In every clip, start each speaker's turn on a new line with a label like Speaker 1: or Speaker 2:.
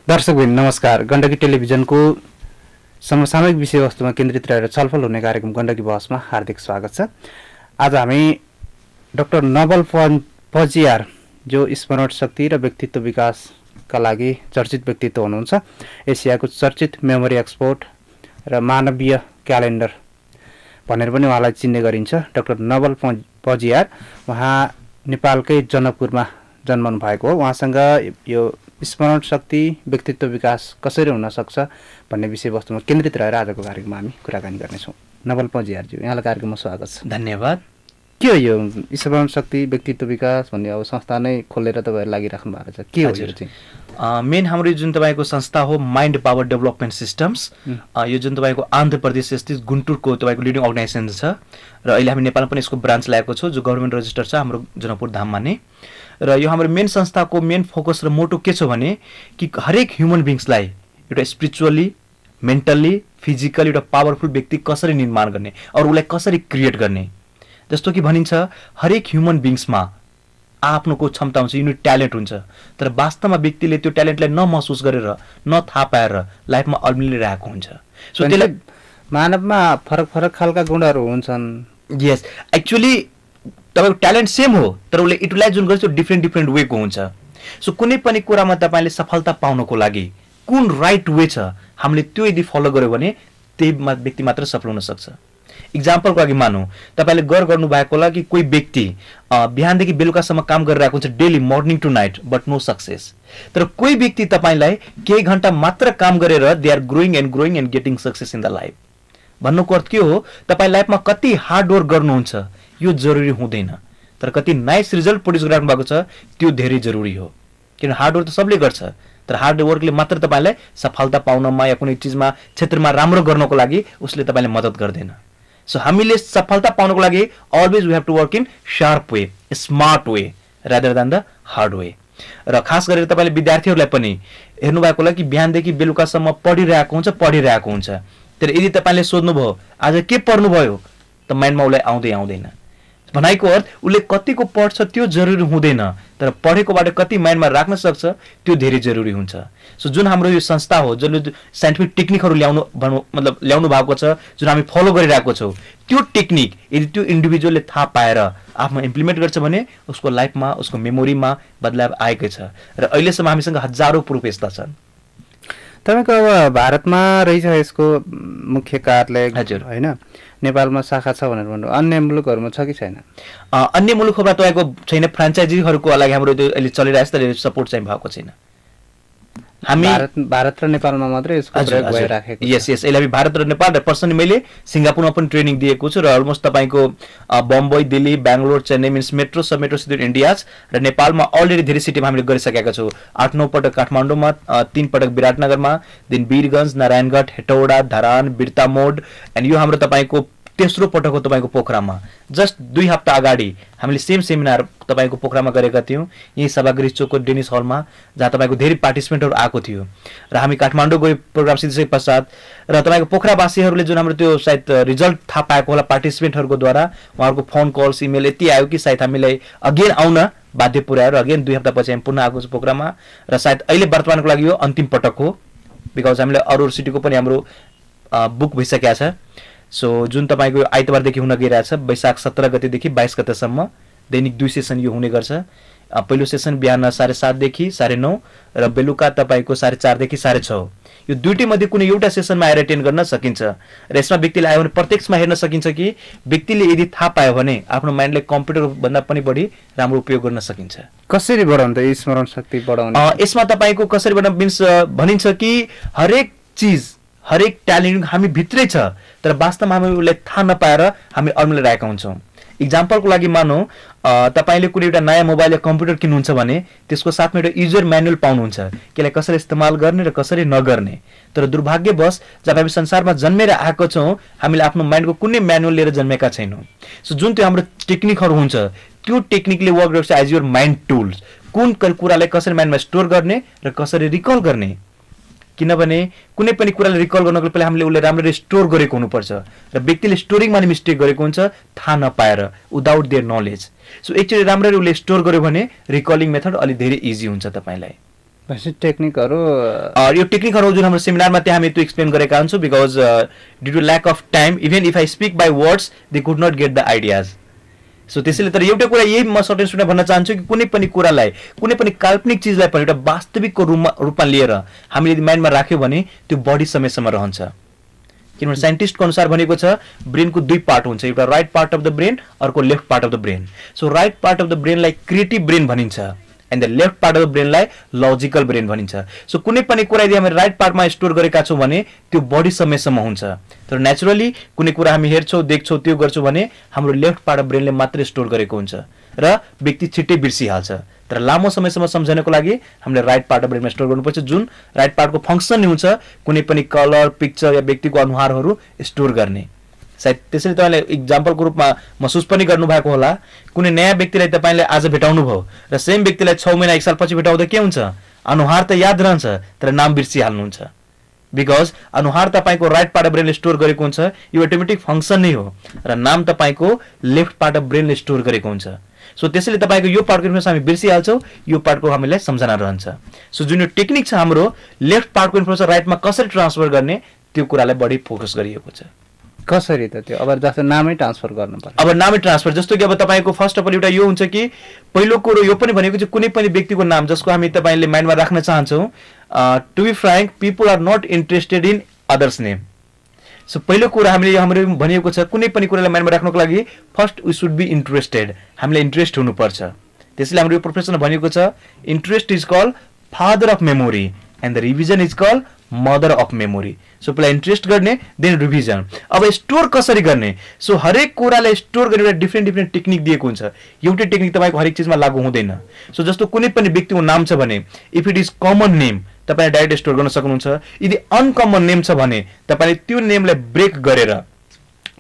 Speaker 1: दर्शकबिन नमस्कार। गण्डकी टेलिभिजनको समसामयिक विषयवस्तुमा केन्द्रित रहेर छलफल हुने कार्यक्रम गण्डकी बहसमा हार्दिक स्वागत छ। आज हामी डाक्टर नवल पजियार जो स्मरण शक्ति र व्यक्तित्व विकासका लागि चर्चित व्यक्तित्व हुनुहुन्छ, एसियाको चर्चित मेमोरी एक्सपर्ट र मानवीय क्यालेन्डर भनेर पनि उहाँलाई चिन्ने गरिन्छ। डाक्टर नवल पजियार उहाँ नेपालकै जनकपुरमा जन्मनु भएको हो। उहाँसँग यो स्मरण शक्ति व्यक्तित्व विकास कसरी हुन सक्छ भन्ने विषयवस्तुमा केन्द्रित रहेर आजको कार्यक्रममा हामी कुराकानी गर्नेछौँ। नवल पजियारज्यू, यहाँलाई कार्यक्रममा स्वागत छ।
Speaker 2: धन्यवाद।
Speaker 1: के हो यो स्मरण शक्ति व्यक्तित्व विकास भन्ने अब संस्था नै खोलेर तपाईँहरू लागिराख्नु भएको छ, के हो यो चाहिँ?
Speaker 2: मेन हाम्रो जुन तपाईँको संस्था हो माइन्ड पावर डेभलपमेन्ट सिस्टम्स, यो जुन तपाईँको आन्ध्र प्रदेश स्थित गुन्टुरको तपाईँको लिडिङ अर्गनाइजेसन छ र अहिले हामी नेपालमा पनि यसको ब्रान्च ल्याएको छौँ जो गभर्मेन्ट रजिस्टर छ हाम्रो जनकपुर धाममा नै। र यो हाम्रो मेन संस्थाको मेन फोकस र मोटो के छ भने कि हरेक ह्युमन बिङ्सलाई एउटा स्पिरिचुअली, मेन्टल्ली, फिजिकली एउटा पावरफुल व्यक्ति कसरी निर्माण गर्ने और उसलाई कसरी क्रिएट गर्ने। जस्तो कि भनिन्छ हरेक ह्युमन बिङ्समा आफ्नो क्षमता हुन्छ, युनिक ट्यालेन्ट हुन्छ, तर वास्तवमा व्यक्तिले त्यो ट्यालेन्टलाई नमहसुस गरेर नथाहा पाएर लाइफमा अल्मिलिरहेको हुन्छ। सो त्यसलाई
Speaker 1: मानवमा फरक फरक खालका गुणहरू हुन्छन्।
Speaker 2: यस, एक्चुअली तपाईँको ट्यालेन्ट सेम हो तर उसले युटिलाइज जुन गर्छ त्यो डिफ्रेन्ट वेको हुन्छ। सो कुनै पनि कुरामा तपाईँले सफलता पाउनको लागि कुन राइट वे छ हामीले त्यो यदि फलो गर्यो भने त्यही व्यक्ति मात्र सफल हुन सक्छ। इक्जाम्पलको लागि मानौँ तपाईँले गर्नु भएको होला कि कोही व्यक्ति बिहानदेखि बेलुकासम्म काम गरिरहेको हुन्छ daily morning to night but no success. तर कोही व्यक्ति तपाईँलाई केही घन्टा मात्र काम गरेर they are growing and getting success in the life. भन्नुको अर्थ के हो, तपाईँ लाइफमा कति हार्ड वर्क गर्नुहुन्छ यो जरुरी हुँदैन, तर कति नाइस रिजल्ट प्रड्युस गरिराख्नु भएको छ त्यो धेरै जरुरी हो। किन हार्ड वर्क त सबले गर्छ तर हार्ड वर्कले मात्र तपाईँलाई सफलता पाउनमा या कुनै चिजमा क्षेत्रमा राम्रो गर्नको लागि उसले तपाईँलाई मद्दत गर्दैन। सो हामीले सफलता पाउनको लागि always we have to work in sharp way, smart way rather than the hard way. र खास गरेर तपाईँले विद्यार्थीहरूलाई पनि हेर्नु भएको होला कि बिहानदेखि बेलुकासम्म पढिरहेको हुन्छ, तर यदि तपाईँले सोध्नुभयो आज के पढ्नुभयो त माइन्डमा उसलाई आउँदैन। भनाइको अर्थ उसले कतिको पढ्छ त्यो जरुरी हुँदैन, तर पढेकोबाट कति माइन्डमा राख्न सक्छ त्यो धेरै जरुरी हुन्छ। सो जुन हाम्रो यो संस्था हो जसले साइन्टिफिक टेक्निकहरू ल्याउनु भएको छ, जुन हामी फलो गरिरहेको छौँ, त्यो टेक्निक यदि त्यो इन्डिभिजुअलले थाहा पाएर आफूमा इम्प्लिमेन्ट गर्छ भने उसको लाइफमा उसको मेमोरीमा बदलाव आएकै छ। र अहिलेसम्म हामीसँग हजारौँ प्रुफ यस्ता छन्।
Speaker 1: तपाईँको अब भारतमा रहेछ यसको मुख्य कार्यालय,
Speaker 2: हजुर
Speaker 1: होइन? नेपालमा शाखा छ भनेर भन्नु, अन्य मुलुकहरूमा छ कि छैन?
Speaker 2: अन्य मुलुकहरूमा तपाईँको छैन, फ्रान्चाइजीहरूको लागि हाम्रो त्यो अहिले चलिरहेको छ तर सपोर्ट चाहिँ भएको छैन। हामी
Speaker 1: भारत र नेपालमा मात्रै यसको प्रयोग भइराखेको।
Speaker 2: यस, अहिले हामी भारत र नेपाल र पर्सनली मैले सिङ्गापुरमा पनि ट्रेनिङ दिएको छु र अलमोस्ट तपाईँको बम्बई, दिल्ली, बेङ्गलोर, चेन्नई मिन्स मेट्रो सब मेट्रो सिटी इन्डियाज र नेपालमा अलरेडी धेरै सिटीमा हामीले गरिसकेका छौँ। 8-9 पटक काठमाडौँमा, 3 पटक विराटनगरमा, दिन वीरगञ्ज, नारायणगढ, हेटौडा, धरान, बिर्तामोड, एन्ड यो हाम्रो तपाईँको तेस्रो पटक हो तपाईँको पोखरामा। जस्ट 2 हप्ता अगाडि हामीले सेम सेमिनार तपाईँको पोखरामा गरेका थियौँ यही सभागृह चोकको डेनिस हलमा, जहाँ तपाईँको धेरै पार्टिसिपेन्टहरू आएको थियो। र हामी काठमाडौँ गयो प्रोग्राम सिद्धिसके पश्चात, र तपाईँको पोखरावासीहरूले जुन हाम्रो त्यो सायद रिजल्ट थाहा पाएको होला पार्टिसिपेन्टहरूको द्वारा, उहाँहरूको फोन कल्स इमेल यति आयो कि सायद हामीलाई अगेन आउन बाध्य पुर्याएर अगेन 2 हप्तापछि हामी पुनः आएको छ पोखरामा। र सायद अहिले वर्तमानको लागि यो अन्तिम पटक हो, बिकज हामीले अरू सिटीको पनि हाम्रो बुक भइसकेका छ। सो जुन तपाईँको आइतबारदेखि हुन गइरहेछ वैशाख 17 गतेदेखि 22 गतेसम्म दैनिक 2 सेसन यो हुने गर्छ। पहिलो सेसन बिहान 7:30 देखि 9:30 र बेलुका तपाईँको 4:30 देखि 6:30। यो दुईटै मध्ये कुनै एउटा सेसनमा आएर अटेन्ड गर्न सकिन्छ र यसमा व्यक्तिले आयो भने प्रत्यक्षमा हेर्न सकिन्छ कि व्यक्तिले यदि थाहा पायो भने आफ्नो माइन्डलाई कम्प्युटर भन्दा पनि बढी राम्रो उपयोग गर्न सकिन्छ।
Speaker 1: कसरी बढाउनु त स्मरण शक्ति बढाउने?
Speaker 2: यसमा तपाईँको कसरी बढाउनु मिन्स भनिन्छ कि हरेक चिज हरेक ट्यालेन्ट हामी भित्रै छ तर वास्तवमा हामी उसलाई थाहा नपाएर हामी अल्मलिरहेका हुन्छौँ। इक्जाम्पलको लागि मानौँ तपाईँले कुनै एउटा नयाँ मोबाइल या कम्प्युटर किन्नुहुन्छ भने त्यसको साथमा एउटा युजर म्यानुअल पाउनुहुन्छ त्यसलाई कसरी इस्तेमाल गर्ने र कसरी नगर्ने। तर दुर्भाग्यवश जब हामी संसारमा जन्मेर आएको छौँ हामीले आफ्नो माइन्डको कुनै म्यानुअल लिएर जन्मेका छैनौँ। सो जुन त्यो हाम्रो टेक्निकहरू हुन्छ त्यो टेक्निकले वर्क गर्छ एज युर माइन्ड टुल्स, कुन कुरालाई कसरी माइन्डमा स्टोर गर्ने र कसरी रिकल गर्ने। किनभने कुनै पनि कुरालाई रिकल गर्नको पहिला हामीले उसले राम्ररी स्टोर गरेको हुनुपर्छ र व्यक्तिले स्टोरिङमा नि मिस्टेक गरेको हुन्छ थाहा नपाएर without their knowledge. So actually राम्ररी उसले स्टोर गर्यो भने रिकलिङ मेथड अलि धेरै इजी हुन्छ तपाईँलाई।
Speaker 1: भनेपछि टेक्निकहरू
Speaker 2: यो टेक्निकहरू जुन हाम्रो सेमिनारमा त्यहाँ हामी त्यो एक्सप्लेन गरेका हुन्छौँ because due to lack of time even if I speak by words they could not get the ideas so त्यसैले तर एउटा कुरा यही म सर्टेन स्टुडेन्ट भन्न चाहन्छु कि कुनै पनि कुरालाई कुनै पनि काल्पनिक चिजलाई पनि एउटा वास्तविकको रूपमा लिएर हामीले यदि माइन्डमा राख्यो भने त्यो बढी समयसम्म रहन्छ किनभने साइन्टिस्टको अनुसार भनेको छ ब्रेनको दुई पार्ट हुन्छ एउटा right part of the brain अर्को left part of the brain so right part of the ब्रेनलाई क्रिएटिभ ब्रेन भनिन्छ and the left part of the ब्रेनलाई लजिकल ब्रेन भनिन्छ सो कुनै पनि कुरा यदि हामी राइट पार्टमा स्टोर गरेका छौँ भने त्यो बढी समयसम्म हुन्छ तर नेचुरली कुनै कुरा हामी हेर्छौँ देख्छौँ त्यो गर्छौँ भने हाम्रो लेफ्ट पार्ट अफ ब्रेनले मात्रै स्टोर गरेको हुन्छ र व्यक्ति छिट्टै बिर्सिहाल्छ तर लामो समयसम्म सम्झनको लागि हामीले राइट पार्ट अफ ब्रेनमा स्टोर गर्नुपर्छ जुन राइट पार्टको फङ्सन नै हुन्छ कुनै पनि कलर पिक्चर या व्यक्तिको अनुहारहरू स्टोर गर्ने सायद त्यसैले तपाईँले इक्जाम्पलको रूपमा महसुस पनि गर्नुभएको होला कुनै नयाँ व्यक्तिलाई तपाईँले आज भेटाउनु भयो र सेम व्यक्तिलाई 6 महिना 1 सालपछि भेटाउँदा के हुन्छ अनुहार त याद रहन्छ तर नाम बिर्सिहाल्नुहुन्छ बिकज अनुहार तपाईँको राइट पार्ट अफ ब्रेनले स्टोर गरेको हुन्छ यो अटोमेटिक फङ्सन नै हो र नाम तपाईँको लेफ्ट पार्ट अफ ब्रेनले स्टोर गरेको हुन्छ सो त्यसैले तपाईँको यो पार्टको इन्फर्मेसन हामी बिर्सिहाल्छौँ यो पार्टको हामीलाई सम्झना रहन्छ सो जुन यो टेक्निक छ हाम्रो लेफ्ट पार्टको इन्फर्मेसन राइटमा कसरी ट्रान्सफर गर्ने त्यो कुरालाई बढी फोकस गरिएको छ
Speaker 1: कसरी त त्यो अब जस्तो नामै ट्रान्सफर गर्नु पर्छ
Speaker 2: अब नामै ट्रान्सफर जस्तो कि अब तपाईँको फर्स्ट अफ अल एउटा यो हुन्छ कि पहिलो कुरो यो पनि भनेको चाहिँ कुनै पनि व्यक्तिको नाम जसको हामी तपाईँले माइन्डमा राख्न चाहन्छौँ to be frank people are not interested in others name so पहिलो कुरा हामीले हाम्रो भनिएको छ कुनै पनि कुरालाई माइन्डमा राख्नको लागि first we should be interested हामीले इन्ट्रेस्ट हुनुपर्छ त्यसैले हाम्रो यो प्रोफेसनमा भनेको छ interest is called father of memory and the revision is called mother of memory so पहिला इन्ट्रेस्ट गर्ने देन रिभिजन अब स्टोर कसरी गर्ने सो हरेक कुरालाई स्टोर गर्ने एउटा डिफ्रेन्ट टेक्निक दिएको हुन्छ एउटै टेक्निक तपाईँको हरेक चिजमा लागू हुँदैन सो जस्तो कुनै पनि व्यक्तिको नाम छ भने if it is common name तपाईँले डाइरेक्ट स्टोर गर्न सक्नुहुन्छ यदि अनकमन नेम छ भने तपाईँले त्यो नेमलाई ब्रेक गरेर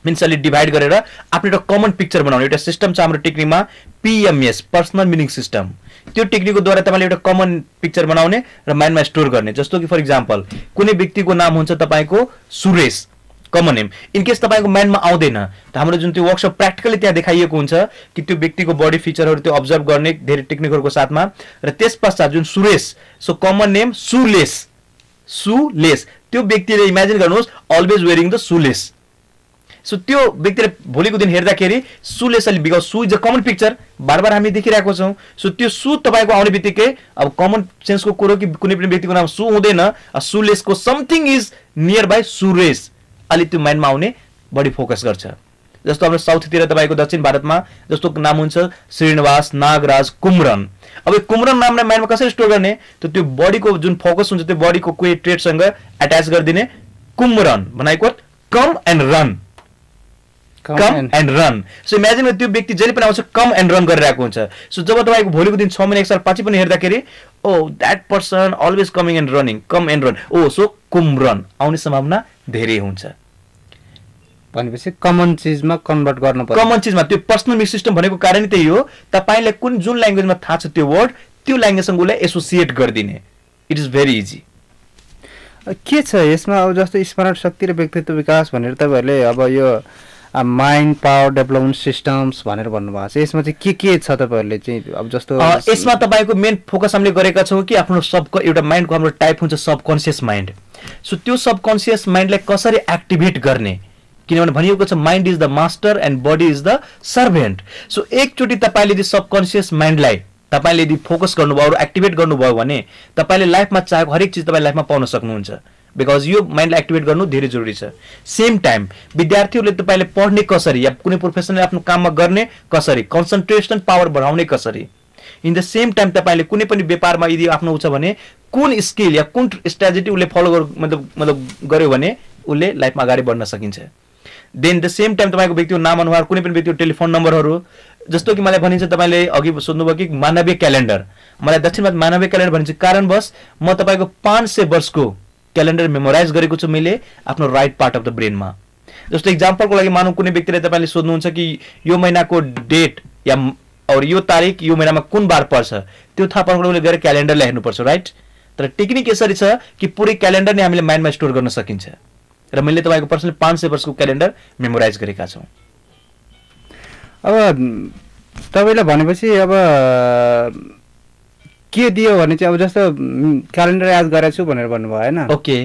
Speaker 2: मिन्स अलि डिभाइड गरेर आफ्नो एउटा कमन पिक्चर बनाउने एउटा सिस्टम छ हाम्रो टेक्निकमा PMS पर्सनल मिनिङ सिस्टम त्यो टेक्निकको द्वारा तपाईँले एउटा कमन पिक्चर बनाउने र माइन्डमा स्टोर गर्ने जस्तो कि फर इक्जाम्पल कुनै व्यक्तिको नाम हुन्छ तपाईँको सुरेश कमन नेम इनकेस तपाईँको माइन्डमा आउँदैन त हाम्रो जुन त्यो वर्कसप प्र्याक्टिकली त्यहाँ देखाइएको हुन्छ कि त्यो व्यक्तिको बडी फिचरहरू त्यो अब्जर्भ गर्ने धेरै टेक्निकहरूको साथमा र त्यस पश्चात जुन सुरेश सो कमन नेम सुलेस त्यो व्यक्तिले इमेजिन गर्नुहोस् अलवेज वेयरिङ द सुलेस सो त्यो व्यक्तिले भोलिको दिन हेर्दाखेरि सुलेस अलि बिकज सु इज अ कमन पिक्चर बार बार हामी देखिरहेको छौँ सो त्यो सु तपाईँको आउने बित्तिकै अब कमन सेन्सको कुरो कि कुनै पनि व्यक्तिको नाम सु हुँदैन सुलेसको something is nearby Suresh अलि त्यो माइन्डमा आउने बढी फोकस गर्छ जस्तो हाम्रो साउथतिर तपाईँको दक्षिण भारतमा जस्तो नाम हुन्छ श्रीनिवास नागराज कुमरन अब कुमरन नामलाई माइन्डमा कसरी स्टोर गर्ने त त्यो बडीको जुन फोकस हुन्छ त्यो बडीको कोही ट्रेडसँग एट्याच गरिदिने कुमरन भनेको कम एन्ड रन सो इमेजिन त्यो व्यक्ति जहिले पनि आउँछ कम एन्ड रन गरिरहेको हुन्छ सो जब तपाईँको भोलिको दिन 6 महिना 1 साल पछि पनि हेर्दाखेरि oh that person always coming and running come and run oh so Kumaran आउने सम्भावना धेरै हुन्छ
Speaker 1: भनेपछि कमन चिजमा कन्भर्ट गर्नुपर्छ
Speaker 2: कमन चिजमा त्यो पर्सनल मिनिङ सिस्टम भनेको कारण त्यही हो तपाईँलाई जुन ल्याङ्ग्वेजमा थाहा छ त्यो वर्ड त्यो ल्याङ्ग्वेजसँग उसलाई एसोसिएट गरिदिने इट इज भेरी इजी
Speaker 1: के छ यसमा अब जस्तो स्मरण शक्ति र व्यक्तित्व विकास भनेर तपाईँहरूले अब यो माइन्ड पावर डेभलपमेन्ट सिस्टम्स भनेर भन्नुभएको छ यसमा चाहिँ के छ तपाईँहरूले चाहिँ अब जस्तो
Speaker 2: यसमा तपाईँको मेन फोकस हामीले गरेका छौँ कि आफ्नो एउटा माइन्डको हाम्रो टाइप हुन्छ सबकन्सियस माइन्ड सो त्यो सबकन्सियस माइन्डलाई कसरी एक्टिभेट गर्ने किनभने भनिएको छ mind is the master and body is the servant so एकचोटि तपाईँले यदि सबकन्सियस माइन्डलाई तपाईँले यदि फोकस गर्नुभयो एक्टिभेट गर्नुभयो भने तपाईँले लाइफमा चाहेको हरेक चिज तपाईँ लाइफमा पाउन सक्नुहुन्छ बिकज यो माइन्डलाई एक्टिभेट गर्नु धेरै जरुरी छ सेम टाइम विद्यार्थीहरूले तपाईँले पढ्ने कसरी या कुनै प्रोफेसनले आफ्नो काममा गर्ने कसरी कन्सन्ट्रेसन पावर बढाउने कसरी इन द सेम टाइम तपाईँले कुनै पनि व्यापारमा यदि आफ्नो छ भने कुन स्किल या कुन स्ट्राटेजी उसले फलो मतलब गर्यो भने उसले लाइफमा अगाडि बढ्न सकिन्छ देन द सेम टाइम तपाईँको व्यक्तिको नाम अनुहार कुनै पनि व्यक्तिको टेलिफोन नम्बरहरू जस्तो कि मलाई भनिन्छ तपाईँले अघि सोध्नुभयो कि मानवीय क्यालेन्डर मलाई दक्षिणमा मानवीय क्यालेन्डर भनिन्छ कारणवश म तपाईँको 500 वर्षको क्यालेन्डर मेमोराइज गरेको छु मैले आफ्नो राइट पार्ट अफ द ब्रेनमा जस्तो इक्जाम्पलको लागि मानौँ कुनै व्यक्तिले तपाईँले सोध्नुहुन्छ कि यो महिनाको डेट या और यो तारिक यो महिनामा कुन बार पर्छ त्यो थाहा पाउनको लागि गएर क्यालेन्डरलाई हेर्नुपर्छ राइट तर टेक्निक यसरी छ कि पुरै क्यालेन्डर नै हामीले माइन्डमा स्टोर गर्न सकिन्छ र मैले तपाईँको पर्सनली 500 वर्षको क्यालेन्डर मेमोराइज गरेका छौँ
Speaker 1: अब तपाईँले भनेपछि अब के दियो भने चाहिँ अब जस्तो क्यालेन्डर याद गरेको छु भनेर भन्नुभयो होइन।
Speaker 2: ओके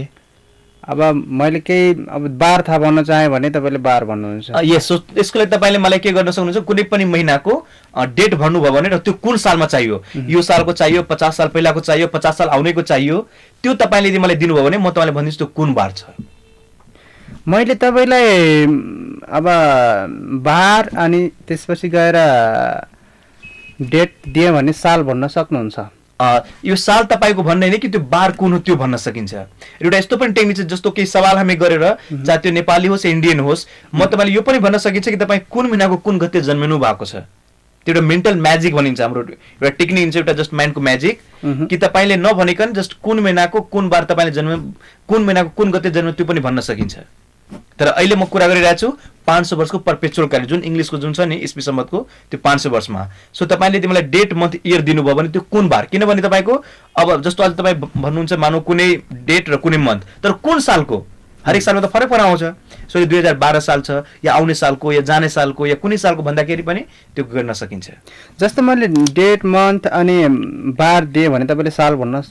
Speaker 1: अब मैले केही अब बार थाहा भन्न चाहेँ भने तपाईँले बार भन्नुहुन्छ।
Speaker 2: यस, सो यसको लागि तपाईँले मलाई के गर्न सक्नुहुन्छ, कुनै पनि महिनाको डेट भन्नुभयो भने र त्यो कुन सालमा चाहियो, यो सालको चाहियो, 50 साल पहिलाको चाहियो, 50 साल आउनेको चाहियो, त्यो तपाईँले यदि मलाई दिनुभयो भने म तपाईँलाई भनिदिन्छु त्यो कुन बार छ।
Speaker 1: मैले तपाईँलाई अब बार अनि त्यसपछि गएर डेट दिएँ भने साल भन्न सक्नुहुन्छ।
Speaker 2: यो साल तपाईँको भन्ने होइन कि त्यो बार कुन हो त्यो भन्न सकिन्छ। एउटा यस्तो पनि टेक्निक छ, जस्तो केही सवाल हामी गरेर चाहे त्यो नेपाली होस् इन्डियन होस्, म तपाईँले यो पनि भन्न सकिन्छ कि तपाईँ कुन महिनाको कुन गते जन्मिनु भएको छ। त्यो एउटा मेन्टल म्याजिक भनिन्छ, हाम्रो एउटा टेक्निक हुन्छ, एउटा जस्ट माइन्डको म्याजिक कि तपाईँले नभनिकन जस्ट कुन महिनाको कुन बार तपाईँले कुन महिनाको कुन गते जन्म त्यो पनि भन्न सकिन्छ। तर अहिले म कुरा गरिरहेको छु 500 वर्षको पर्पेचुअल क्यालेन्डर, जुन इङ्ग्लिसको जुन छ नि इस्वी सम्बन्धको त्यो 500 वर्षमा। सो तपाईँले यदि मलाई डेट मन्थ इयर दिनुभयो भने त्यो कुन बार, किनभने तपाईँको अब जस्तो अहिले तपाईँ भन्नुहुन्छ मानौ कुनै डेट र कुनै मन्थ, तर कुन सालको, हरेक सालमा त फरक फरक आउँछ। सो यो 2012 साल छ या आउने सालको या जाने सालको या कुनै सालको भन्दाखेरि पनि त्यो गर्न सकिन्छ।
Speaker 1: जस्तो मैले डेट मन्थ अनि बार दिएँ भने तपाईँले साल भन्न